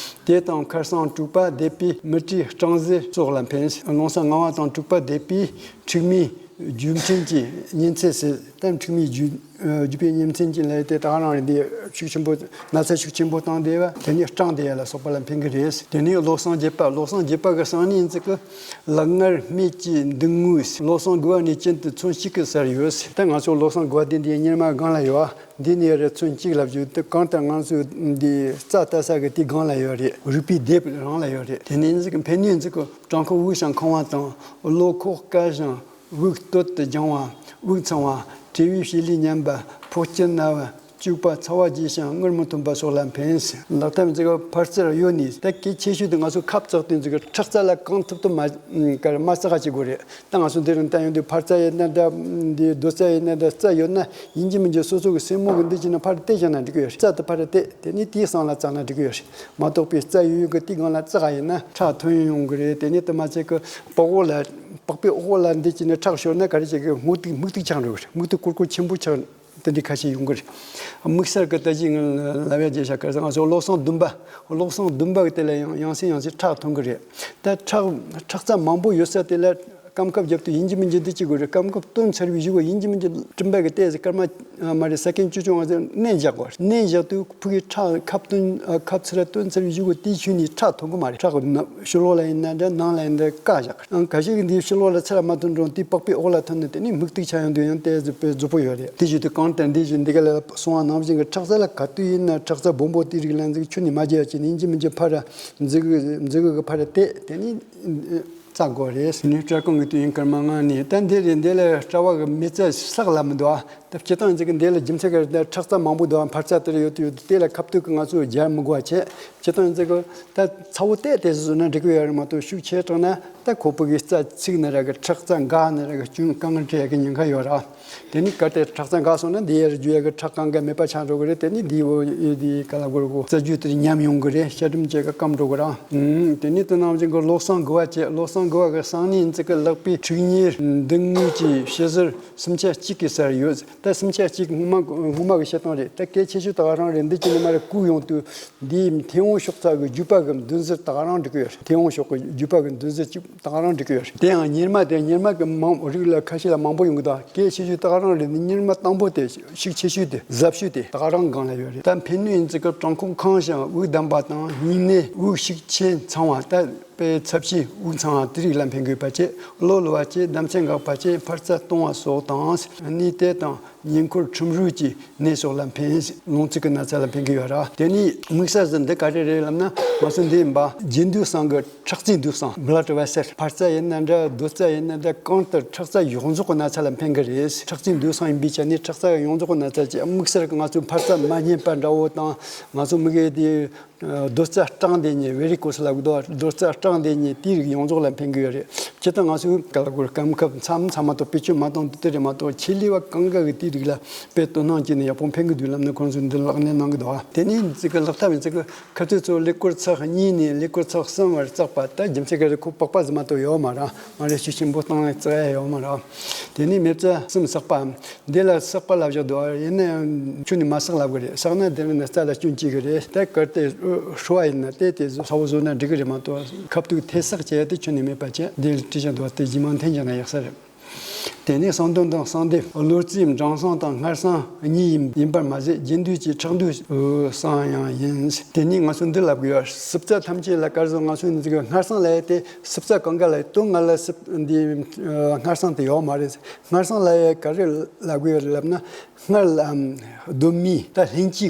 དེ་དང་ཁར་སང་དྲུག་པ་འདེབས་པའི་མུ་ཏྲེ་སྐྲང་ཟས་སོགས་ལ་ཕན། རླུང་སང་ངང་བ་དང་དྲུག་པ་འདེབས་པའི་མཁྲིག་མའི་རྒྱུ་མཚན་གྱི་གཉན་ཚད་ཟེར། ད་མཁྲིག་མའི་རྒྱུ་རྒྱུ་བའི་གཉན་ཚད་ཀྱི་ལས་དེ་དག་རང་རེད། འདི་ཤུགས་ཆེན་པོ་ན་ཚ་ཤུགས་ཆེན་པོ་བཏང་བསྡད་པ་དེ་ནི་སྐྲངས་བསྡད་ཡ་ལ་སོགས་པ་ལ་ཕན་གི་རེད། དེ་ནི་གློ་བསང་རྒྱས་པ། གློ་བསང་རྒྱས་པ་གི་བསང་ནི་ཡིན་ཚིག་གི་ལག་ངར་སྨད་ཀྱི་མདུན་ངོས་གློ་བསང་དགུ་བ་ནས་གྱེན་དུ་ཚོན་གཅིག་གི་སར་ཡོད། ད་ང་ཚོ་གློ་བསང་དགུ་བ་དེ་འདི་གཉེར་མ་སྒང་ལ་ཡོད། འདི་ནས་རེ་ཚོན་གཅིག་ལ་བརྒྱུད་དུ་གང་ལྟར་ང་ཚོ་འདི་རྩ་ལྟ་ས་གི་དེའི་སྒང་ལ་ཡོད་རེད། རུས་པའི་ལྡེབས་རང་ལ་ཡོད་རེད། དེ་ནས་ཡིན་ཚིག་གི་ཕན་ནུས་ཡིན་ཚིག་གི་བྲང་ཁོག་དབུགས་ཤིང་ཁང་བ་དང་གློ་ཁོག་བསྐ་ཞིང་། དབུགས་སྟོད་དུ་ལྗང་བ། དབུགས་ཚང་བ། གྲེ་བའི་བྱི་ལའི་ཉམས་པ། ཕོ་སྐྱེས་ན་བ། བཅུག་པ་ཚ་བ་རྒྱས་ཤིང་རྔུལ་མི་ཐོན་པ་སོགས་ལ་ཕན། ལག་ཐབས་མཛེས་པ་འཕར་རྩར་གཡོ་ནས། ད་གལ་ཆེ་ཤོས་དེ་ང་ཚོ་ཁབ་བཙགས་དུས་ཚོད་ཀྱི་ཁྲག་རྩ་ལ་གང་ཐུབ་ཐུབ་མ་གར་མ་བཙག་བྱེད་དགོས་རེད། ད་ང་ཚོ་འདི་རིང་ལྟ་ཡོང་དུས་འཕར་རྩ་ཡིན་ན་འདྲ། འདི་རྡོ་རྩ་ཡིན་ན་འདྲ། རྩ་ཡོད་ན་ཡིན་གཅིག་མིན་གཅིག་སོ་སོ་གི་སེན་མོ་གི་འདི་བྱས་ན་ཕར་བལྟས་བཞག་ན་འགྲིག་གི་ཡོད་རེད། རྩ་དེ་ཕར་བལྟས་དེ་ནས་དེའི་སང་ལ་བཙགས་ན་འགྲིག་གི་ཡོད་རེད། མ་གཏོགས་པའི་རྩ་ཡོད་ཡོད་གི་དེའི་སྒང་ལ་བཙག་ཡིན་ན་ཁྲག་ཐོན་ཡོང་གི་རེད། དེ་ནས་དེ་མ་ཚད་གི་པགས་འོག་ལ། པགས་པའི་འོག་ལ་འདི་བྱས་ནས་ཁྲག་ཤོར་ན་ག་རེ་བྱེད་གི། སྨུག་ཐིག་སྨུག་ཐིག་ཆགས་འགྲོ་གི་རེད། སྨུག་ཐིག་ཀུར་ཀུར་ཆེན་པོ་ཆགས། དེ་འདྲའི་ཁ་ཤས་ཡོང་གི་རེད། དམིགས་བསལ་གི་ད་གཞི་ངས་ལབ་ཡ་བརྗེད་བཞག་ག་ང་ཚོ་གློ་བསང་བདུན་པ། གློ་བསང་བདུན་པ་གི་དེ་ལ་ཡང་ཡང་སེ་ཡང་སེ་ཁྲག་ཐོན་གི་རེད། ད་ཁྲག་ཁྲག་རྩ་མང་པོ་ཡོད་ས་དེ་ལ་སྐམ་ཁབ་རྒྱབ་དུས་ཡིན་གཅིག་མིན་གཅིག་འདི་བྱེད་དགོས་རེད། སྐམ་ཁབ་བཏོན་ཚར་བའི་གཞུག་གུ་ཡིན་གཅིག་མིན་གཅིག་སྤྲིན་པ་གི་ཏོག་ཙམ་སྐར་མ་མ་རེད། སེ་ཀན་བཅུ་བཅུ་ང་ཚོས་མནན་བཞག་དགོས་རེད། མནན་བཞག་དུས་ཕུགས་ཀྱི་ཁྲག་ཁབ་བཏོན་ཁབ་ཚུར་བཏོན་ཚར་བའི་གཞུག་གུ་དེའི་ཤུལ་ནས་ཁྲག་ཐོན་གི་མ་རེད། ཁྲག་ཕྱི་ལོགས་ལ་ཡིན་ན་འདྲ་ནང་ལ་ཡིན་ན་འདྲ་བཀག་བཞག་ཨང་། ཁ་ཤས་ཀྱིས་འདིའི་ཕྱི་ལོགས་ལ་ཚུར་མ་ཐོན་རུང་དེའི་པགས་པའི་འོག་ལ་ཐོན་ནས་དེ་ནས་སྨུག་ཐིག་ཆགས་ཡོང་དུས་ཡང་དེ་ཟུག་པའི་རྫུ་བོ་ཡོད་རེད། དེ་བཞིན་དུ་གང་ལྟར་འདི་བཞིན་འདི་ག་ལ་སོང་བ་ནང་བཞིན་གྱི་ཁྲག་རྩ་ལ་ག་དུས་ཡིན་ན་ཁྲག་རྩ་སྦོམ་པོ་དེ་རིགས་ལ་འཛུགས་ཁྱོན་ནས་མ་བརྗེད་ཡ་བྱས་ནས་ཡིན་གཅིག་མིན་གཅིག་ཕར་འཛུགས་འཛུགས་གི་ཕར་བལྟས་དེ་ནས་བཙག་དགོས་རེད། ནས་སྐྲ་རྐང་གི་དུས་ཡུན་སྐར་མ་ལྔ་ནས། ད་འདི་རེད། འདི་ལ་སྐྲ་བ་གི་མེ་བཙའ་བསགས་ལ་མི་འདུག་ཨ། ད་སྤྱིར་བཏང་འཛུགས་གི་འདི་ལ་རྒྱུ་མཚན་ག་རེ། ད་ཁྲག་རྩ་མང་པོ་འདུག་ཨ། འཕར་རྩ་དེར་ཡོད་དུས་དེ་ལ་ཁ་ཐུག་གི་ང་ཚོས་སྦྱར་མི་དགོས་པ་བྱས། སྤྱིར་བཏང་འཛུགས་གི་ད་ཚ་བོ་ཏོག་ཙམ་བཟོས་ན་འགྲིག་གི་ཡོད་རེད་མ་གཏོགས་ཤུགས་ཆེ་དྲགས་ན་ད་ཁོག་པ་གི་རྩ་ཚིགས་ནི་ར་གི་ཁྲག་རྩ་འགག་ནི་ར་གི་སྐྱོན་དཀའ་ངལ་འཕྲད་ཡ་གི་ཉེན་ཁ་ཡོད་ར། དེ་ནི་གལ་ཏེ་ཁྲག་རྩ་འགག་སོང་ན་འདི་ཡར་རྒྱུ་ཡ་གི་ཁྲག་གང་ག་མེད་པ་ཆགས་འགྲོ་གི་རེད། དེ་ནི་འདི་འོ་འདི་ག་ལ་གོ་ར་གོ་རྩ་རྒྱུས་དེ་ཉམས་ཡོང་གི་རེད། ཤ་གྲིམ་བཅས་ཀ་སྐམ་འགྲོ་གི་ར། ཨུམ། དེ་ནི་དེ་ནང་བཞིན་གི་གློ་བསང་དགུ་བ་བཅས། གློ་བསང་དགུ་བ་གི་བསང་ནི་འཛུགས་གི་ལག་པའི་ཕྲུག་གཉིས་མདུན་ངོས་ཀྱི་ཕྱི་ཟུར་སུམ་ཆ་གཅིག་གི་སར་ཡོད། ད་སུམ་ཆ་གཅིག་སྔོན་མ་སྔོན་མ་གི་བཤད་སྟངས་རེད། ད་གལ་ཆེ་ཤོས་ད་ག་རང་རེད། འདི་གཅིག་ནི་མ་རེད། བཀུག་ཡོང་དུས་འདིའི་མཐེ་བོང་གཤོག་རྩ་གི་རྒྱུད་པ་གི་མདུན་ཟུར་ད་ག་རང་འགྲིག་གི་ཡོད་རེད། མཐེ་བོང་གཤོག་གི་རྒྱུད་པ་གི་མདུན་ཟུར་གཅིག་ད་ག་རང་འགྲིག་གི་ཡོད་རེད། དེ་ཡང་གཉེར་མ་དེ་གཉེར་མ་གི་མང་རིགས་ལ་ཁ་ཤས་ལ་མང་པོ་ཡོང་གི་འདུག་གལ་ཆེ་ཤོས་ད་ག་རང་རེད། འདི་གཉེར་མ་དང་པོ་དེ་ཤུགས་ཆེ་ཤོས་དེ་ཟབ་ཤོས་དེ་ད་ག་རང་སྒང་ལ་ཡོད་རེད། ད་ཕན་ནུས་ཡིན་ཚིག་གི་བྲང་ཁོག་ཁེངས་ཤིང་དབུགས་བསྡམས་པ་དང་སྙིང་ནད་དབུགས་ཤུགས་ཆེ་འཚང་བ། ད་དཔེ་ཚབས་ཆེའི་དབུགས་འཚང་བ་དེ་རིགས་ལ་ཕན་དགོས་པ་བཅས། གློ་ལུ་བ་བཅས་ལྡེམ་ཚད་འགག་པ་བཅས་འཕར་རྩ་གཏོང་བ་སོགས་དང་། གནས་དེ་དང་ཉེ་འཁོར་ཁྲིམས་རུས་ཀྱི་ནད་སོགས་ལ་ཕན། རླུང་རྩི་གི་ན་ཚ་ལ་ཕན་གི་ཡོད་ར། དེ་ནས་དམིགས་བསལ་ཟིན་འདི་ག་རེ་རེད་ལབ་ན། ང་ཚོ་འདི་ཡིན་པ་རྒྱུ་འདུས་བསང་གི་ཁྲག་རྩའི་འདུས་བསང་། བྷ་ལཌ་ཝེ་སེལ། འཕར་རྩ་ཡིན་ན་འདྲ་རྡོ་རྩ་ཡིན་ན་འདྲ་གང་ལྟར་ཁྲག་རྩ་ཡོངས་རྫོགས་ཀྱི་ན་ཚ་ལ་ཕན་གི་རེད། ཁྲག་རྩའི་འདུས་བསང་ཡིན་པའི་ཆ་ནས་ཁྲག་རྩ་ཡོངས་རྫོགས་ཀྱི་ན་ཚ་ཅིག་དམིགས་བསལ་གྱི་ང་ཚོ་འཕར་རྩ་མ་རྙེད་པ་འདྲ་བོ་དང་། ང་ཚོ་མི་གི་དེ་རྡོ་རྩ་སྐྲངས་བསྡད་ཉེ་ཝེ་རི་ཀོ་སི་ལབ་གི་འདུག་རྡོ་རྩ་སྐྲངས་བསྡད་ཉེ་དེའི་རིགས་ཡོངས་རྫོགས་ལ་ཕན་གི་ཡོད་རེད། སྤྱིར་བཏང་ང་ཚོའི་ག་ལ་གོ་སྐམ་ཁབ་མཚམས་མཚམས་མ་གཏོགས་བེད་སྤྱོད་མ་གཏོང་དུས་དེ་རེད་མ་གཏོགས། ཆེད་ལས་པ་གང་ག་གིས་དེའི་རིགས་ལ་དཔེ་དོ་སྣང་བྱས་ནས་ཡག་པོ་འཕེན་གི་འདུག་ལབ་ནས་ཁོང་ཚོས་འདི་ལག་ལེན་གནང་གི་འདུག་ཨ། དེ་ནས་ཅིག་གི་ལག་ཐབས་ཡིན་ཅིག་གི་ཁ་ཚིག་ཚོ་ཀླད་ཀོར་ཚེག་གཉིས་ནས་ཀླད་ཀོར་ཚེག་གསུམ་བར་བཙགས་པ། ད་རྒྱུ་མཚན་ག་རེ། ཁོ་པགས་པ་ཟིག་མ་གཏོགས་ཡོད་མ་རེད། མ་རེད། ཤུགས་ཆེན་པོ་བཏང་ནས་བཙག་ཡ་ཡོད་མ་རེད། དེ་ནས་མེ་བཙའ་གསུམ་བསགས་པའམ། འདི་ལ་བསགས་པ་ལབ་བཞག་འདུག་ཡིན་ན་ཡང་ཁྱོན་ནས་མ་བསགས་ལབ་གི་རེད། བསགས་ན་དེ་ནི་རྩ་ལ་སྐྱོན་སྐྱེ་གི་རེད། ད་གལ་ཏེ་ཧྲོ་བ་ཡིན་ན་དེ་དེ་ཚ་བོ་བཟོས་ན་འགྲིག་གི་རེད་མ་གཏོགས། ཁབ་ཏུ་ཐེ་བསགས་བྱས་ཏེ་ཁྱོན་ནས་མེད་པ་བྱས། འདི་ལ་བྲིས་བཞག་འདུག་དེ་རྗེས་མ་འཐེན་བཞག་ན་ཡག་ས་རེད། དེ་ནས་གསང་དོན་དང་གསང་སྡེབ། བློ་རྩིས་འབྲིང་གསང་དང་སྔར་གསང་གཉིས་ཡིན་ཡིན་པར་མ་ཟད། རྒྱུན་སྡོད་ཀྱི་ཁྲག་འདུས་གསང་ཡང་ཡིན། དེ་ནས་ང་ཚོས་འདི་ལབ་དགོས་ཡ། སྲིབ་རྩ་ཐམས་ཅད་ལ། ག་རེ་ཟེར། ང་ཚོས་འདི་གི་སྔར་གསང་ལབ་ཡ་དེ་སྲིབ་རྩ་གང་ག་ལ། དོན་ལྔ་ལ་སྲིབ་འདི་སྔར་གསང་དེ་ཡོད་མ་རེད། སྔར་གསང་ལབ་ཡ་ག་རེ་ལབ་དགོས་ཡ་རེད་ལབ་ན། སྔར་ལ་གདོད་མའི་ད་ལྷན་སྐྱེས་ཀྱི་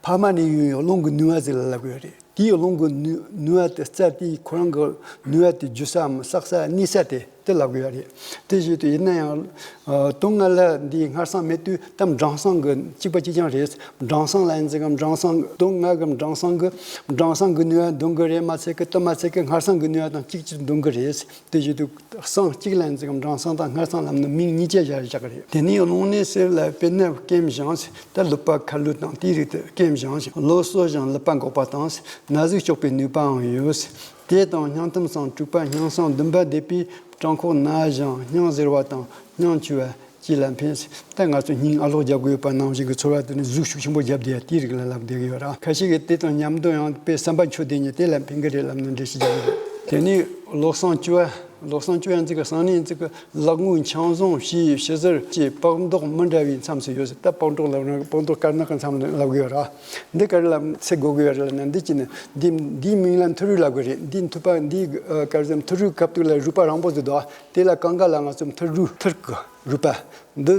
ཕ་མ་ནས་ཡོང་བའི་རླུང་གི་ནུས་པ་ཟིག་ལ་ལབ་དགོས་ཡ་རེད། དེའི་རླུང་གི་ནུས་ནུས་པ་དེ། རྩ་དེའི་ཁོ་རང་གི་ནུས་པ་དེ་རྒྱུ་སའམ་བསགས་ས་གནས་ས་དེ་དེ་ལབ་དགོས་ཡ་རེད། དེ་བཞིན་དུ་ཡིན་ན་ཡང་། ཨ། དོན་ལྔ་ལ་འདིའི་སྔར་གསང་མེད་དུས་ད་འབྲིང་གསང་གི་གཅིག་པ་གཅིག་རྐྱང་རེད། འབྲིང་གསང་ལ་ཡིན་ཙང་འབྲིང་གསང་། དོན་ལྔ་གི་འབྲིང་གསང་གི་འབྲིང་གསང་གི་ནུས་པ་འདོན་གི་རེད་མ་ཚད་ཀི། དེ་མ་ཚད་ཀི་སྔར་གསང་གི་ནུས་པ་དང་གཅིག་གཅིག་འདོན་གི་རེད། དེ་བཞིན་དུ་གསང་གཅིག་ལ་ཡིན་ཙང་འབྲིང་གསང་དང་སྔར་གསང་ལབ་ནས་མིང་གཉིས་ཆ་སྦྱར་བཞག་གི་རེད། དེ་ནས་རླུང་ནད་ཟེར་ལ་དཔེར་ན་སྐེམ་ཞིང་། ད་ལུད་པ་ཁ་ལུད་དང་དེའི་རིགས་དེ་སྐེམ་ཞིང་། ལོ་གསོ་ཞིང་ལུད་པ་འགོག་པ་དང་ན་ཟུག་གཅོག་པའི་ནུས་པའང་ཡོད། དེ་དང་སྙིང་གཏམ་གསང་དྲུག་པ། སྙིང་གསང་བདུན་པ་འདེབས་པས་བྲང་ཁོག་ན་ཞིང་སྙིང་གཟེར་བ་དང་སྙིང་བཅུ་བ་བཅས་ལ་ཕན། ད་ང་ཚོ་སྙིང་ཨ་ལོག་རྒྱག་དགོས་པ་ནང་བཞིན་གྱི་ཚོར་བ་དེ་ནི་ཟུག་ཤུགས་ཆེན་པོ་རྒྱབ་བསྡད་ཡ་དེའི་རིགས་ལ་ལབ་བསྡད་ཀྱི་ཡོད་ར། ཁ་ཤས་ཀྱིས་དེ་དང་མཉམ་དུ་ཡང་དཔེ་བསམ་པ་འཆོལ་བསྡད་མཁན་དེ་ལ་ཕན་གྱི་རེད་ལབ་ནས་འགྲེལ་བཤད་རྒྱག་གི་ཡོད། དེ་ནས་བློ་གསང་བཅུ་བ། བློ་གསང་བཅུ་བ་ཡིན་ཙང་གསང་གནས་ཡིན་ཙང་ལག་ངོས་འཆང་ཟུང་ཕྱིའི་ཕྱི་ཟུར་བཅས་པགས་མདོག་མི་འདྲ་བའི་མཚམས་སུ་ཡོད་ཟེར། ད་པགས་མདོག་ལབ་ན་པགས་མདོག་དཀར་ནག་གི་མཚམས་ལ་ལབ་གི་ཡོད་ར། འདི་ག་རེ་ལ་ཚེ་དགོས་གི་ཡོད་རེད་ལབ་ན། འདི་གཅིག་ནི་འདི་འདིའི་མིང་ལ་མཐུ་རུས་ལབ་གི་རེད། འདིའི་མཐུ་པ་འདིའི་ཨ་ག་རེ་ཟེར། མཐུ་རུས་སྐབས་དུས་ལ་རུས་པ་རིང་པོ་ཟིག་འདུག་དེ་ལ་གང་ག་ལ་ང་ཚོ་མཐུ་རུས། མཐུར་གི་རུས་པ། འདི་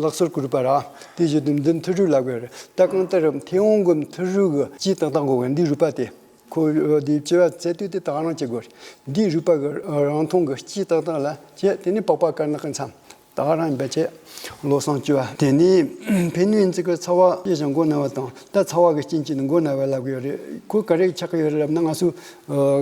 ལག་སོར་གི་རུས་པ་ར། དེ་བཞིན་དུ་འདི་མཐུ་རུས་ལབ་གི་རེད། ད་གང་ལྟར་མཐེ་བོང་གི་མཐུ་རུས་གི་ལྕེ་ཏག་ཏག་འགོ་གི་འདི་རུས་པ་དེ། ཁོ་འདི་བྱེད་པ་ཚད་དུས་དེ་ད་ག་རང་བྱེད་དགོས་རེད། འདིའི་རུས་པ་གི་རང་མཐོང་གི་ལྕེ་ཏག་ཏག་ལ་བྱས། དེ་ནས་པགས་པ་དཀར་ནག་གི་མཚམས་ད་ག་རང་ཡིན་པ་བྱས། བློ་གསང་བཅུ་བ། དེ་ནས་ཕན་ནུས་ཡིན་ཙི་གི་ཚ་བ་སྐྱེ་ཞིང་མགོ་ན་བ་དང་། ད་ཚ་བ་གི་རྐྱེན་གྱིས་ནི་མགོ་ན་བ་ལབ་གི་ཡོད་རེད། ཁོ་ག་རེ་ཆགས་གི་ཡོད་རེད་ལབ་ན། ང་ཚོ་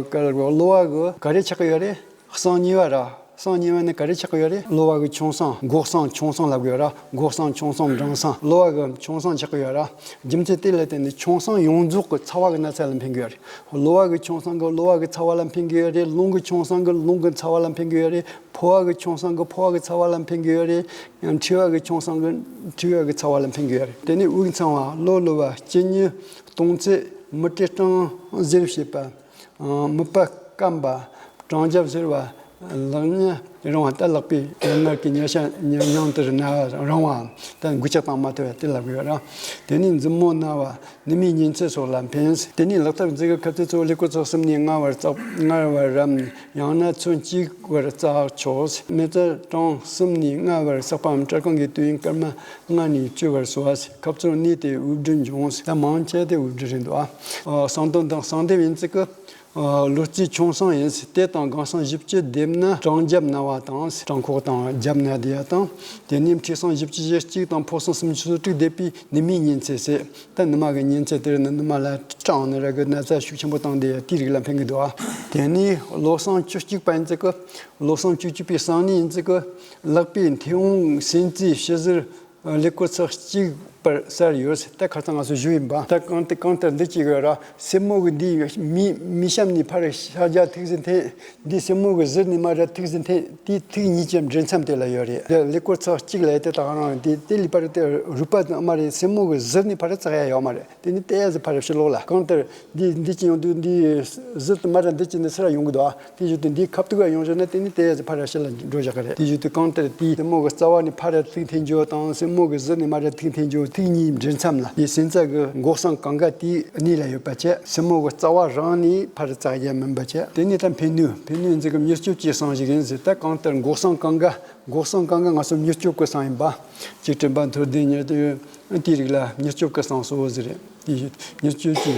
ག་རེ་གློ་བ་གི་ག་རེ་ཆགས་གི་ཡོད་རེད། གསང་གཉིས་པ་ར། གསང་གཉིས་པ་ནི་ག་རེ་ཆགས་ཀྱི་ཡོད་རེད། གློ་བ་གི་ཆུང་གསང་། མགོ་གསང་ཆུང་གསང་ལབ་ཀྱི་ཡོད་ར། མགོ་གསང་ཆུང་གསང་འབྲིང་གསང་། གློ་བ་གི་ཆུང་གསང་ཆགས་ཀྱི་ཡོད་ར། རྒྱུ་མཚན་དེ་ལ་བརྟེན་ནས་ཆུང་གསང་ཡོངས་རྫོགས་ཀྱི་ཚ་བ་གི་ན་ཚ་ལ་འཕེན་གྱི་ཡོད་རེད། གློ་བ་གི་ཆུང་གསང་གི་གློ་བ་གི་ཚ་བ་ལ་འཕེན་གྱི་ཡོད་རེད། རླུང་གི་ཆུང་གསང་གི་རླུང་གི་ཚ་བ་ལ་འཕེན་གྱི་ཡོད་རེད། ཕོ་བ་གི་ཆུང་གསང་གི་ཕོ་བ་གི་ཚ་བ་ལ་འཕེན་གྱི་ཡོད་རེད། ཡང་མཁྲིས་པ་གི་ཆུང་གསང་གི་མཁྲིས་པ་གི་ཚ་བ་ལ་འཕེན་གྱི་ཡོད་རེད། དེ་ནས་དབུགས་འཚང་བ། གློ་ལུ་བ། ལྕེ་མྱི་གཏོང་ཚད། མུ་ཏྲེ་སྐྲངས་གཟེར་བྱེད་པ། མིད་པ་སྐམ་པ། གྲང་རྒྱབ་གཟེར་བ། ལག་མྱི་རིང་བ། ད་ལག་པའི་ངར་གྱི་མྱི་ཤ་མྱི་མྱང་དེར་ན་བ་རིང་བའམ་ད་འགུལ་སྐྱོད་བཏང་མ་ཐུབ་པ་དེ་ལབ་ཡོད་ར། དེ་ནས་མཛུབ་མོ་ན་བ། ནུ་མའི་གཉན་ཚད་སོགས་ལ་ཕན། དེ་ནས་ལག་ཐབས་འཛི་གི་ཁ་ཚིག་ཚོ་ཀླད་ཀོར་ཚེག་གསུམ་ནས་ལྔ་བར་བཙག་ལྔ་བར་རམ། ཡང་ན་ཚོན་གཅིག་བར་བཙག་ཆོག་མེ་བཙའ་གྲངས་གསུམ་ནས་ལྔ་བར་བསགས་པའམ། སྐྲ་རྐང་གི་དུས་ཡུན་སྐར་མ་ལྔ་ནས་བཅུ་བར་གསོ་བ། ཁབ་ཚུར་གནས་ཏེ་དབུགས་འབྲུ་འབྱུང་། ད་མང་ཆེ་དེ་དབུགས་འབྲུ་རེད་འདུག་ཨ། གསང་དོན་དང་གསང་སྡེབ་ཡིན་ཙི་གི། ཨ། ལོ་རྩིས་ཆུང་གསང་ཡིན། དེ་དང་སྒང་གསང་བཞི་བཅུ་བསྡེབས་ན་གྲང་རྒྱབ་ན་བ་དང་། གྲང་ཁོག་དང་རྒྱབ་ན་བསྡད་ཡ་དང་། དེ་ནས་མཁྲིས་གསང་བཞི་བཅུ་ཞེ་གཅིག་དང་ཕོ་གསང་སུམ་ཅུ་སོ་དྲུག་བསྡེབས་པས་ནུ་མའི་གཉན་ཚད་ཟེར། ད་ནུ་མ་གི་གཉན་ཚད་དེ་རེད་ན། ནུ་མ་ལ་སྐྲངས་ནི་ར་གི་ན་ཚ་ཤུགས་ཆེན་པོ་བཏང་བསྡད་ཡ་དེའི་རིགས་ལ་ཕན་གི་འདུག་ཨ། དེ་ནས་བློ་གསང་བཅུ་གཅིག་པ་ཡིན་ཙི་གི། བློ་གསང་བཅུ་གཅིག་པའི་གསང་གནས་ཡིན་ཙི་གི། ལག་པའི་མཐེ་བོང་སེན་རྩེའི་ཕྱི་ཟུར། ཀླད་ཀོར་ཚེག་གཅིག་པར་གསལ་ཡོད། ད་ཁ་སང་ང་ཚོ་ཞུས་ཡིན་པ། ད་གང་ལྟར་གང་ལྟར་འདི་གཅིག་ཡོད་ར། སེན་མོ་གི་འདི་མིག་མིག་ཤམ་ནས་ཕར་ཤར་རྒྱག་ཐིག་ཟིན་འཐེན། འདི་སེན་མོ་གི་ཟུར་ནས་མར་ར་ཐིག་ཟིན་འཐེན། དེའི་ཐིག་གཉིས་ཀྱི་འབྲེལ་མཚམས་དེ་ལ་ཡོད་རེད། འདི་ཀླད་ཀོར་ཚེག་གཅིག་ལ་དེ་ད་ག་རང་རེད། དེ་དེ་ལས་ཕར་དེ་རུས་པ་དང་མ་རེད། སེན་མོ་གི་ཟུར་ནས་ཕར་བཙག་ཡ་ཡོད་མ་རེད། དེ་ནི་བལྟས་ཡ་ཟིག་ཕར་ར་ཕྱི་ལོགས་ལ། གང་ལྟར་འདི་འདི་གཅིག་ཡོང་དུས་འདི་ཟུར་དུ་མར་ར་འདི་གཅིག་ནི་ཚུར་ར་ཡོང་གི་འདུག་ཨ། དེ་བཞིན་དུ་འདིའི་ཁ་ཐུག་ག་ཡོང་བཞག་ན་དེ་ནི་བལྟས་ཡ་ཟིག་ཕར་ར་ཕྱི་ལ་འགྲོ་བཞག་གི་རེད། དེ་བཞིན་དུ་གང་ལྟར་དེའི་སེན་མོ་གི་རྩ་བ་ནས་ཕར་ར་ཐིག་འཐེན་རྒྱུ་དང་། སེན་མོ་གི་ཟུར་ནས་མར་ར་ཐིག་འཐེན་རྒྱུ། ཐིག་གཉིས་འབྲེལ་མཚམས་ལ་དེ་སེན་རྩ་གི་མགོ་གསང་གང་ག་དེའི་གནས་ལ་ཡོད་པ་བྱས། སེན་མོ་གི་རྩ་བ་རང་ནས་ཕར་ར་བཙག་རྒྱུ་མིན་པ་བྱས། དེ་ནས་ད་ཕན་ནུས། ཕན་ནུས་འཛི་གི་མྱུར་སྐྱོབ་ཀྱི་གསང་ཞིག་ཡིན་ཟེར། ད་གང་ལྟར་མགོ་གསང་གང་ག་མགོ་གསང་གང་ག་ང་ཚོ་མྱུར་སྐྱོབ་ཀྱི་གསང་ཡིན་པ། གཅིག་སྤྲིན་པ་མཐོ་ལྡན་ཉེར་དེའི་རིགས་ལ་མྱུར་སྐྱོབ་ཀྱི་གསང་གཙོ་བོ་ཟིག་རེད། དེ་མྱུར་སྐྱོབ་ཀྱི་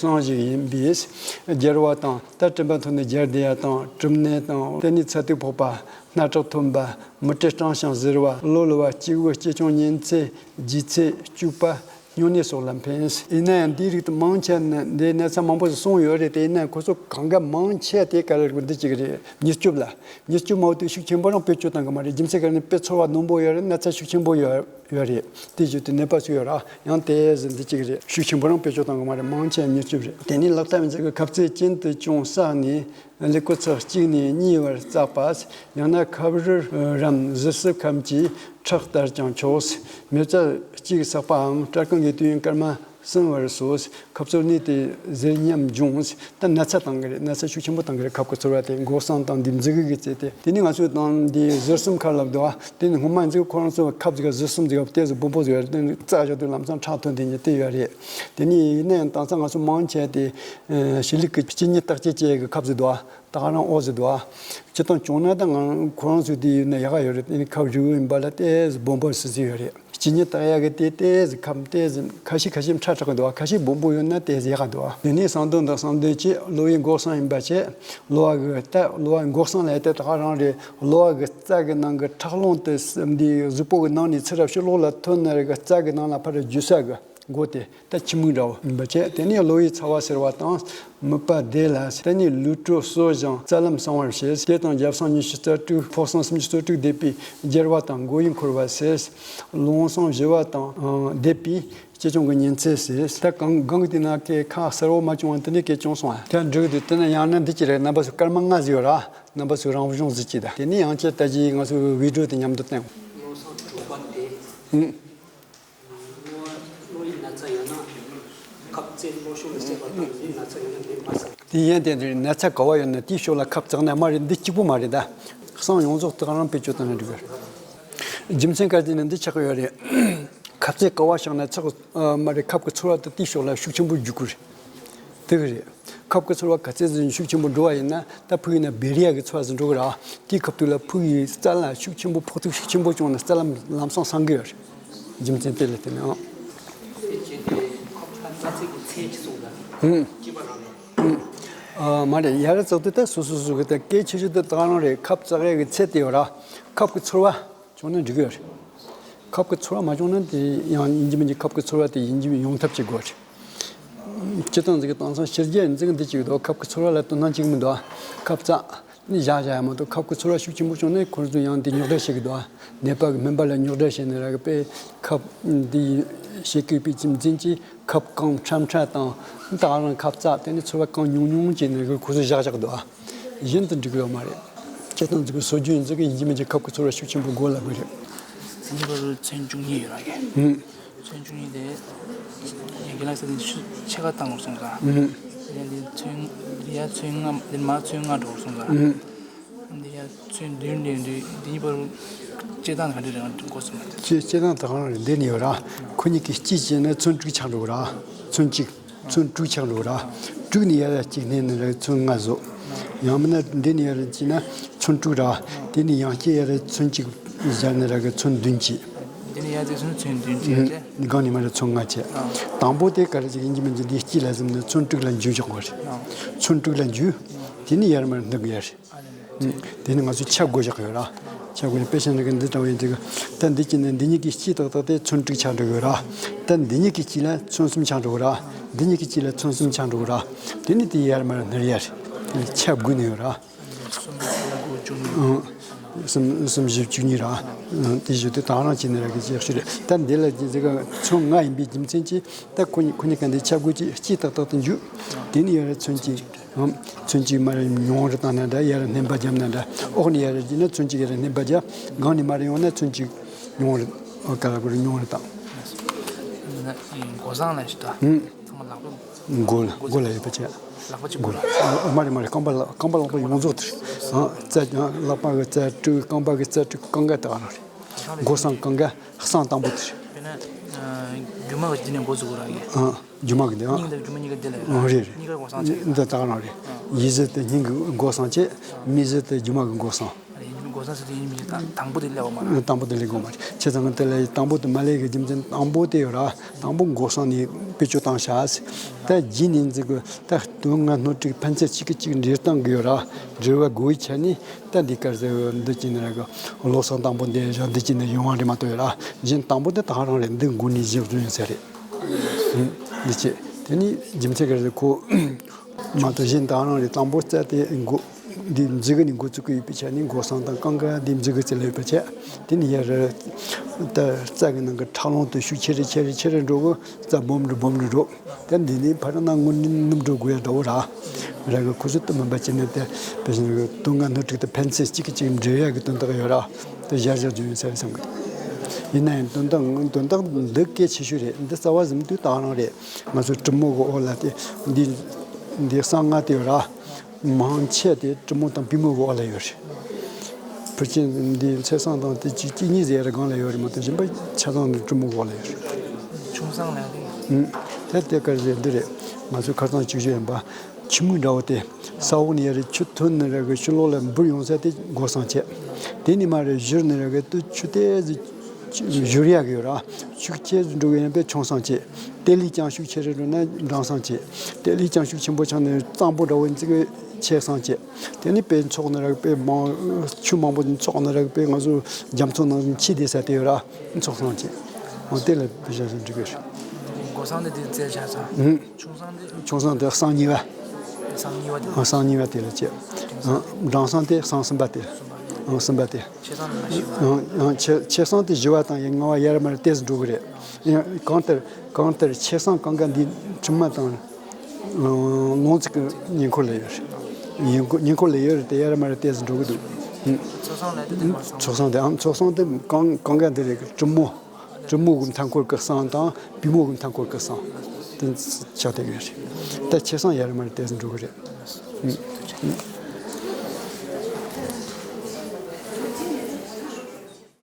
གསང་ཞིག་ཡིན་པས། རྒྱར་བ་དང་། ད་སྤྲིན་པ་མཐོ་ནས་རྒྱར་བསྡད་ཡ་དང་། གྲིབ་ནད་དང་། དེ་ནས་ཚ་ཐིགས་ཕོག་པ། སྣ་ཁྲག་ཐོན་པ། མུ་ཏྲེ་སྐྲངས་ཤིང་གཟེར་བ། གློ་ལུ་བ། སྐྱེ་བོ་སྐྱེ་ཆུང་གཉན་ཚད། ལྗིད་ཚད། སྐྱུག་པ། སྨྱུང་གནས་སོགས་ལ་ཕན། ཡིན་ན་ཡང་འདིའི་རིགས་དེ་མང་ཆེ་ནི་འདི་ན་ཚ་མང་པོ་ཞིག་གསུངས་ཡོད་རེད་དེ། ཡིན་ན་ཡང་ཁོ་ཚོ་གང་ག་མང་ཆེ་དེ་ག་རེ་འདི་གཅིག་རེད། མྱུར་སྐྱོབ་ལ། མྱུར་སྐྱོབ་མ་འོ་དེ་ཤུགས་ཆེན་པོ་རང་བེད་སྤྱོད་བཏང་གི་མ་རེད། རྒྱུ་མཚན་ག་རེ་ནི་དཔེ་ཚོར་བ་རྣོན་པོ་ཡོད་རེད། ན་ཚ་ཤུགས་ཆེན་པོ་ཡོད་ཡོད་རེད། དེ་བཞིན་དུ་ནད་པ་ཚོ་ཡོད་ར་ཡང་དེ་འདི་གཅིག་རེད། ཤུགས་ཆེན་པོ་རང་བེད་སྤྱོད་བཏང་གི་མ་རེད། མང་ཆེ་མྱུར་སྐྱོབ་རེད། དེ་ནས་ལག་ཐབས་འཛིན་གི་ཁབ་རྩེ་གྱེན་དུ་ཅུང་བསགས་ནས། ཀླད་ཀོར་ཚེག་གཅིག་ནས་གཉིས་བར་བཙགས་པ། ཡང་ན་ཁབ་རིལ་རམ་གཟི་བསིལ་ཁམ་གྱིས་ཁྲག་བསྟར་ཀྱང་ཆོག་མེ་བཙའ་གཅིག་བསགས་པའམ་སྐྲ་རྐང་གི་དུས་ཡུན་སྐར་མ་གསུམ་བར་སོ། ཁབ་ཚོར་ནད་དེ་ཟེར་ཉམས་འབྱུང་། ད་ན་ཚ་བཏང་གི་རེད། ན་ཚ་ཤུགས་ཆེན་པོ་བཏང་གི་རེད། ཁབ་ཀྱི་ཚོར་བ་དེ་མགོ་སེང་དང་འདི་མཛུ་གུ་གི་རྩེ་དེ། དེ་ནི་ང་ཚོས་དང་འདི་ཟུར་གསུམ་ཁ་ལབ་འདུག་དེ་ནི་སྔོན་མ་འཛུགས་ཁོ་རང་ཚོ་ཁབ་ཟིག་ག་ཟུར་གསུམ་ཟིག་ག་ཏོག་ཙམ་སྦོམ་པོ་ཟིག་ཡོད་རེད། དེ་ནི་རྩ་བཞག་དུས་ལམ་སང་ཁྲག་ཐོན་དེ་ཉིད་དེ་ཡོད་རེད། དེ་ནི་ཡིན་ན་ཡང་དེང་སང་ང་ཚོ་མང་ཆེ་དེ། ཨ། གཤིས་ལུགས་ཀྱི་སྤྱི་ཉིད་བརྟག་དཔྱད་བྱེད་ཡག་གི་ཁབ་ཟིག་འདུག་ད་ག་རང་ཨོ་ཟིག་འདུག་སྤྱིར་བཏང་བྱུང་ན་ད་ང་ཁོ་རང་ཚོས་དེ་ཡོད་ན་ཡག་ག་ཡོད་རེད། དེ་ནི་ཁབ་རིལ་བུ་ཡིན་པ་ལ་ཏོག་ཙམ་སྦོམ་པོ་ཟིག་ཟིག་ཡོད་རེད། སྤྱི་ཉིད་བརྟག་ཡག་གི་དེ་ཏོག་ཙམ་ཁབ་ཏོག་ཙམ་ཁ་ཤས་ཁ་ཤས་ཕྲ་དྲགས་འདུག་ཁ་ཤས་སྦོམ་པོ་ཡོད་ན་ཏོག་ཙམ་ཡག་ག་འདུག་དེ་ནས་བསམ་དོན་དང་བསམ་དོན་གྱིས་གློ་བའི་མགོ་སེང་ཡིན་པ་བྱས། གློ་བ་གི་ད་གློ་བ་མགོ་སེང་ལ་ཡ་དེ་ད་ག་རང་རེད། གློ་བ་གི་རྩ་གི་ནང་གི་ཁྲག་རླུང་དེ་འདི་གཟུགས་པོ་གི་ནང་ནས་ཚུར་ར་ཕྱི་ལོགས་ལ་ཐོན་ནས་ར་གི་རྩ་གི་ནང་ལ་ཕར་རྒྱུ་ས་གི། མགོ་དེ་ད་ཁྱི་མིག་འདྲ་བོ་ཡིན་པ་བྱས། དེ་ནས་གློ་བའི་ཚ་བ་སེལ་བ་དང་མིད་པ་བདེ་ལ། དེ་ནས་ལུས་དྲོད་གསོ་ཞིང་རྩ་ལམ་གསང་བར་བྱེད། དེ་དང་རྒྱབ་སེང་ཉི་ཤུ་རྩ་དྲུག་ཕོ་སེང་སུམ་ཅུ་སོ་དྲུག་བསྡེབས་པས་རྒྱལ་བ་དང་མགོ་ཡུ་འཁོར་བ་སེལ། རླུང་སེང་ཞི་བ་དང་བསྡེབས་པས་ལྕེ་གཅོང་གི་ཉིན་མཚན་སེལ། ད་གང་གང་གི་དེ་ན་སྐད་ཁ་གསལ་བོ་མ་བྱུང་བ་དེ་ནས་སྐད་བྱུང་སོང་ཨ། དེ་འགྲིག་འདུག་དེ་ན་ཡང་ན་འདི་ཅི་རེད། རྣམ་པ་ཚོ་སྐར་མ་ལྔ་ཟིག་ཡོད་ར། རྣམ་པ་ཚོས་རང་བྱུང་གཟིགས་ཀྱི་ད། དེ་ནས་ཡང་ཅི་ལྟ་ཅི་ང་ཚོའི་བི་ཌིའོ་དེ་མཉམ་དུ་བསྟན། བློ་བཟང་དྲུག་པ་དེ། ཨུམ། གློ་བའི་ན་ཚ་ཡོད་ན་ཁབ་རྩེ་གློ་ཤུགས་ལ་བསྲེགས་པ་དང་འདི་ན་ཚ་ཡོད་ན་འདི་མ་ཟ། དེ་ཡན་དེ་འདྲའི་ན་ཚ་ག་བ་ཡོད་ན་དེའི་ཕྱོགས་ལ་ཁབ་བཙགས་ན་མ་རེད། འདི་གཅིག་པུ་མ་རེད་ད། གསང་ཡོངས་རྫོགས་དེ་ག་རང་བེད་སྤྱོད་བཏང་ན་འགྲིག་གི། རྒྱུ་མཚན་ག་རེ་ཟེར་ན་འདི་ཆགས་ཀྱི་ཡོད་རེད། ཁབ་རྩེ་ག་བ་བཞག་ན་ཚགས་མ་རེད། ཁབ་ཀྱི་ཚོར་བ་དེ་དེའི་ཕྱོགས་ལ་ཤུགས་ཆེན་པོ་རྒྱུག་གི་རེད། དེ་གི་རེད། ཁབ་ཀྱི་ཚོར་བ་ག་ཚད་ཟིན་ཤུགས་ཆེན་པོ་འགྲོ་བ་ཡིན་ན་ད་ཕུགས་ཡིན་ན་བེ་རི་ཡ་གི་ཚོར་བ་ཟིན་འགྲོ་གི་ར། དེའི་སྐབས་དུས་ལ་ཕུགས་ཡི་རྩ་ལ་ཤུགས་ཆེན་པོ་ཕོག་ཐུག་ཤུགས་ཆེན་པོ་བྱུང་ན་རྩ་ལམ་ལམ་སང་སང་གི་ཡོད་རེད། རྒྱུ་མཚན་དེ་ལ་བརྟེན་ནས་ཨང་། ཨ་མ་རེད། ཡར་བཙགས་དུས་ད་སོ་སོ་སོ་གི་ད་སྐད་ཆེ་ཆེ་དུ་ད་ག་རང་རེད། ཁབ་བཙགས་ཡས་གི་ཚད་དེ་ཡོད་ར། ཁབ་ཀྱི་ཚོར་བ། བྱུང་ན་འགྲིག་གི་ཡོད་རེད། ཁབ་ཀྱི་ཚོར་བ་མ་བྱུང་ན་དེ་ཡང་ཡིན་གཅིག་མིན་གཅིག་ཁབ་ཀྱི་ཚོར་བ་དེ་ཡིན་གཅིག་མིན་ཡོང་ཐབས་བྱེད་དགོས་རེད། སྤྱིར་བཏང་ཟིག་གི་དེང་སང་ཕྱི་རྒྱལ་འཛིན་འདི་གཅིག་འདུག་ཁབ་ཀྱི་ཚོར་བ་ལ་དོ་སྣང་གཅིག་མི་འདུག་ཁབ་བཙགས་ནི་བཞག་བཞག་ཡ་མ་གཏོགས་ཁབ་ཀྱི་ཚོར་བ་ཤུགས་ཆེན་པོ་བྱུང་ན་ཁོ་ཚོ་ཡང་དེ་རྙོག་དྲ་བྱེད་ཀྱི་འདུག་ནད་པ་གི་སྨན་པ་ལ་རྙོག་དྲ་བྱས་ནས་ར་གི་པས་ཁབ་འདི་བྱེད་དགོས་པའི་རྒྱུ་མཚན་གྱིས་ཁབ་གང་ཕྲ་ཕྲ་དང་ད་ག་རང་ཁབ་བཙགས་དེ་ནི་ཚོར་བ་གང་ཉུང་ཉུང་བྱས་ནས་ར་གི་ཁོ་ཚོ་བཞག་བཞག་འདུག་གཞན་དུ་འགྲིག་གི་ཡོད་མ་རེད། སྤྱིར་བཏང་འཛུགས་སྲོལ་རྒྱུན་འཛིན་གྱི་ཡིན་གཅིག་མིན་གཅིག་ཁབ་ཀྱི་ཚོར་བ་ཤུགས་ཆེན་པོ་དགོས་ལབ་གི་རེད། འདི་བར་ཚོན་བཅུ་གཉིས་ཡོད་ར་གི། ཧུམ། ཚོན་བཅུ་གཉིས་དེ་རྒན་ལགས་ཟེར་དེ་ཕྱེད་ཀ་བཏང་བར་སོང་ཙང་། ཧུམ། ཡང་འདི་ཚོན་འདི་ཡ་ཚོན་ལྔ་འདི་མ་ཚོན་ལྔ་འགྲོ་བར་སོང་ཙང་། ཧུམ། འདི་ཡ་ཚོན་བདུན་ལས་འདི་འདི་གཉིས་བར་བཅད་སྟངས་ག་འདྲ་རེད་གོ་སོང་ང་། བཅད་བཅད་སྟངས་ད་གང་རེད། འདི་ནས་ཡོད་ར། ཁོ་གཉིས་ཀྱི་གཅིག་བྱས་ན་ཚོན་དྲུག་ཆགས་འགྲོ་གི་ར། ཚོན་གཅིག་ཚོན་དྲུག་ཆགས་འགྲོ་ར། དྲུག་ནས་ཡར་གཅིག་བསྣན་ནས་ར་ཚོན་ལྔ་བཟོ། ཡང་མིན་ན་འདི་ནས་ཡར་བྱས་ན་ཚོན་དྲུག་ར། དེ་ནས་ཡང་གཅིག་ཡར་ཚོན་གཅིག་སྦྱར་ནས་ར་གི་ཚོན་བདུན་བྱས། འདི་ནས་ཡར་བྱས་སོང་ཚོན་བདུན་བྱས་ཏེ། སྒང་ནས་མར་ཚོན་ལྔ་བྱས། དང་པོ་དེ་ག་རེ་ཅིག་ཡིན་གྱི་མིན་གྱི་འདི་དཀྱིལ་ལ་ཟིན་ནས་ཚོན་དྲུག་ལ་འཇུ་བཞག་པ་རེད། ཚོན་དྲུག་ལ་འཇུ། དེ་ནས་ཡར་མར་སྣུར་གི་ཡ་རེད། དེ་ནི་ང་ཚོས་ཆ་བགོས་བཞག་ཡོད་ར། ཆ་བགོས་ནས་དཔེ་བཞག་ན་གི་འདི་འདྲ་བོ་ཡིན་དུས་ད་འདི་གཅིག་ནས་འདི་གཉིས་ཀྱི་དཀྱིལ་ཏག་ཏག་དེ་ཚོན་དྲུག་ཆགས་འགྲོ་གི་ཡོད་ར། ད་འདི་གཉིས་ཀྱི་དཀྱིལ་ལ་ཚོན་གསུམ་ཆགས་འགྲོ་གི་ར། འདི་གཉིས་ཀྱི་དཀྱིལ་ལ་ཚོན་གསུམ་ཆགས་འགྲོ་གི་ར། དེ་ནི་དེ་ཡར་མར་སྣུར་ཡ་རེད། དེ་ནི་ཆ་བགོས་ནས་ཡོད་ར། གསུམ་བཞི་བཅུ་གཉིས་ར། དེ་བཞིན་དུ་དེང་རང་བྱས་ནས་ར་གི་ཅིག་ཞུ་རེད། ད་འདི་ལ་ཅིག་ཅིག་ཚོན་ལྔ་ཡིན་པའི་རྒྱུ་མཚན་གྱིས་ད་ཁོ་གཉིས་ཁོ་གཉིས་ཀ་འདི་ཆ་བགོས་ཀྱི་དཀྱིལ་ཏག་ཏག་ཏུ་འཇུག་དེ་ནི་ཡར་ཚོན་གཅིག་ཨམ། ཚོན་གཅིག་མར་ཉུང་རུ་བཏང་ན་འདྲ། ཡར་སྣོན་པ་བརྒྱབ་ན་འདྲ། འོག་ནས་ཡར་བརྒྱབ་ན་ཚོན་གཅིག་ཡར་སྣོན་པ་བརྒྱབ། སྒང་ནས་མར་ཡོང་ན་ཚོན་གཅིག་ཉུང་རུ། ཨོ་ཀ་ལ་བུར་ཉུང་རུ་བཏང་། མགོ་སེང་ལ་ཞིག་ད། ཧུམ། ཚང་མ་ལག་པ། མགོ་ལ་མགོ་ལ་ཡོད་པ་བྱས། ལག་པ་གཅིག་མགོ་ལ། ཨ་མ་རེད་མ་རེད། རྐང་པ་ལ་རྐང་པ་ལག་པ་ཡོངས་རྫོགས་དེ། ཨ་རྩ་ལག་པ་གི་རྩ་དྲུག་རྐང་པ་གི་རྩ་དྲུག་སྐུ་ངལ་དེ་ག་རང་རེད། མགོ་སེང་སྐུ་ངལ་སེང་དང་པོ་དེ་རེད། དཔེར་ན། རྒྱུ་མ་གི་འདི་ནས་འགོ་ཚུགས་རང་ཡིན། ཨ། རྒྱུ་མ་གི་འདི་ཨ། སྙིང་དང་རྒྱུ་མ་གཉིས་ཀ་འདི་ལ་ཡོད། ཨ་རེད་རེད། གཉིས་ཀ་མགོ་སེང་བྱས། འདི་ད་ག་རང་རེད། ཡི་ཟེར་དེ་སྙིང་གི་མགོ་སེང་བྱས། མི་ཟེར་དེ་རྒྱུ་མ་གི་མགོ་སེང་། རེད། མགོ་སེང་ཟེར་དེ་ཡིན་མིན་ད་དང་པོ་དེ་སླེབས་དགོས་མ་རེད། དང་པོ་དེ་སླེབས་དགོས་མ་རེད། བྱས་ཙང་དེ་ལ་དང་པོ་དེ་མ་སླེབས་གི་རྒྱུ་མཚན་དང་པོ་དེ་ཡོད་ར། དང་པོ་མགོ་སེང་ནས་བེད་སྤྱོད་བཏང་བཞག་ད་རྗེས་ནས་འཛིན་དགོས། ད་དོན་ལྔ་སྣོད་དྲུག་ཕན་ཚུན་གཅིག་གིས་གཅིག་འབྲེལ་བཏང་དགོས་ཡོད་ར། འབྲེལ་བ་དགོས་པའི་ཆ་ནས་ད་འདི་གར་ཟེར་འདི་གཅིག་ནས་ར་གི་བློ་སེང་དང་པོ་འདི་བཞག་འདི་གཅིག་ནས་ཡོང་བ་རེད་མ་གཏོགས་ཡོད་ར། གཞན་དང་པོ་དེ་ད་ག་རང་རེད། འདི་མགོ་ནས་བཞག་རྒྱུ་ཡིན་ས་རེད། འདི་བྱས། དེ་ནི་རྒྱུ་མཚན་ག་རེ་ཁོ་མ་གཏོགས་གཞན་དག་རང་རེད། དང་པོ་རྩ་དེ་འགོ་འདི་མཛུ་གུ་ནས་འགོ་བཙུགས་ཀྱི་ཡོད་པའི་ཆ་ནས་མགོ་སེང་དང་རྐང་ཀ་འདི་མཛུ་གུ་རྩེ་ལ་ཡོད་པའི་ཆ། དེ་ནི་ཡར་ད་རྩ་གི་ནང་གི་ཁྲག་རླུང་དེ་ཤུགས་ཆེ་རུ་ཆེ་རུ་ཆེ་རུ་འགྲོ་གི། རྩ་སྦོམ་རུ་སྦོམ་རུ་འགྲོ། དེ་འདི་ནི་ཕར་ན་སྔོན་ནུབ་འགྲོ་དགོས་ཡ་འདྲ་བོ་ར། ར་གི་ཁོ་ཚོ་དུ་མིན་པ་བྱས་ནས་དེ་དཔེ་བཞིན་དུ་དོན་ལྔ་སྣོད་དྲུག་དེ་ཕན་ཚུན་གཅིག་གིས་གཅིག་འབྲེལ་ཡ་གི་དོན་དག་ཡོད་ར། དེ་ཞར་ཞར་བརྗོད་ཡོད་ས་རེད་བསམ་གི། ཡིན་ན་ཡང་དོན་དག་དོན་དག་འདི་གལ་ཆེ་ཤོས་རེད། འདི་རྩ་བ་ཟིན་དུས་དག་རང་རེད། ང་ཚོ་གྲུ་མོ་གི་འོག་ལ་དེ་འདི་འདི་གསང་ལྔ་དེ་ཡོད་ར། མང་ཆེ་དེ་གྲུ་མོ་དང་པུས་མོ་གི་འོག་ལ་ཡོད་རེད། ཕལ་ཆེར་འདི་ཚེས་བཟང་དང་དེ་གཅིག་གཅིག་གཉིས་ཟེར་ཡ་ར་སྒང་ལ་ཡོད་རེད་མ་གཏོགས་གཞན་པ་ཆ་ཚང་འདི་གྲུ་མོ་གི་འོག་ལ་ཡོད་རེད། ཆུང་གསང་ལ་ཡོད་རེད། ཨུམ། དེ་དེ་ག་རེ་ཟེར་འདི་རེད། ང་ཚོའི་ཁ་སང་བཅུ་བཞི་ཡན་པ་ཁྱི་མོ་འདྲ་བོ་དེ་ས་འོག་ནས་ཡར་ཆུ་ཐོན་ནས་ར་གི་ཕྱི་ལོགས་ལ་འབུར་ཡོང་ས་དེ་མགོ་སེང་བྱས། དེ་ནས་མར་བཞུར་ནས་ར་གི་དུ་ཆུ་དེ་བཞུར་ཡག་གི་ཡོད་ར། ཤུགས་ཆེ་འགྲོ་གི་ཡིན་པས་ཆུང་སེང་བྱས། དེ་ལས་ཀྱང་ཤུགས་ཆེ་རུ་འགྲོ་ན་འབྲང་སེང་བྱས། དེ་ལས་ཀྱང་ཤུགས་ཆེན་པོ་ཆགས་ནས་གཙང་པོ་འདྲ་བོ་འཛིག་གི་ཆེ་སེང་བྱས། དེ་ནས་དཔེ་འཚོགས་ནས་ར་གི་དཔེ་མང་ཆུ་མང་པོ་འཚོགས་ནས་ར་གི་དཔེ་ང་ཚོ་རྒྱ་མཚོ་ནང་ཆུ་བསྡད་ས་དེ་ཡོད་ར། འཚོགས་སེང་བྱས། འོ་དེ་ལ་དཔེ་ཆ་ཞིག་འབྲི་གི་རེད། མགོ་སེང་དེ་དེ་རྩེ་ཆགས་སོང་། ཨུམ། ཆུང་སེང་དེ། ཆུང་སེང་དེ་སེང་གཉིས་པ། སེང་གཉིས་པ་དེ། ཨ། སེང་གཉིས་པ་དེ་ལ་བྱས། ཨ། འབྲང་སེང་དེ་སེང་གསུམ་པ་དེ། ཨ། གསུམ་པ་དེ། ཆེ་སེང་དེ་མ་ཤི་བ། ཨ། ཨ། ཆེ་ཆེ་སེང་དེ་བཞི་བ་དང་ཡང་ལྔ་བ་ཡར་མར་ཏོག་ཙམ་འགྲོ་གི་རེད། ཡང་གང་ལྟར་གང་ལྟར་ཆེ་སེང་གང་ག་འདི་གྲིབ་མ་དང་། ཨ། ལོང་ཙིག་གི་ཉེ་འཁོར་ལ་ཡོད་རེད། ཉེ་འཁོར་ཉེ་འཁོར་ལ་ཡོད་རེད་དེ་ཡར་མར་ཏོག་ཙམ་འགྲོ་གི་འདུག། ཨུ། མཚོ་སེང་ལ་དེ་དེ་མ་སེང་། མཚོ་སེང་དེ། ཨ། མཚོ་སེང་དེ་གང་གང་ག་འདི་རེད། གྲིབ་མོ། གྲིབ་མོ་གི་མཐའ་འཁོར་གི་སེང་དང་པུས་མོ་གི་མཐའ་འཁོར་གི་སེང་། དེ་ཆགས་བསྡད་ཡོད་རེད། ད་ཆེ་སེང་ཡར་མར་ཏོག་ཙམ་འགྲོ་གི་རེད། ཨུ།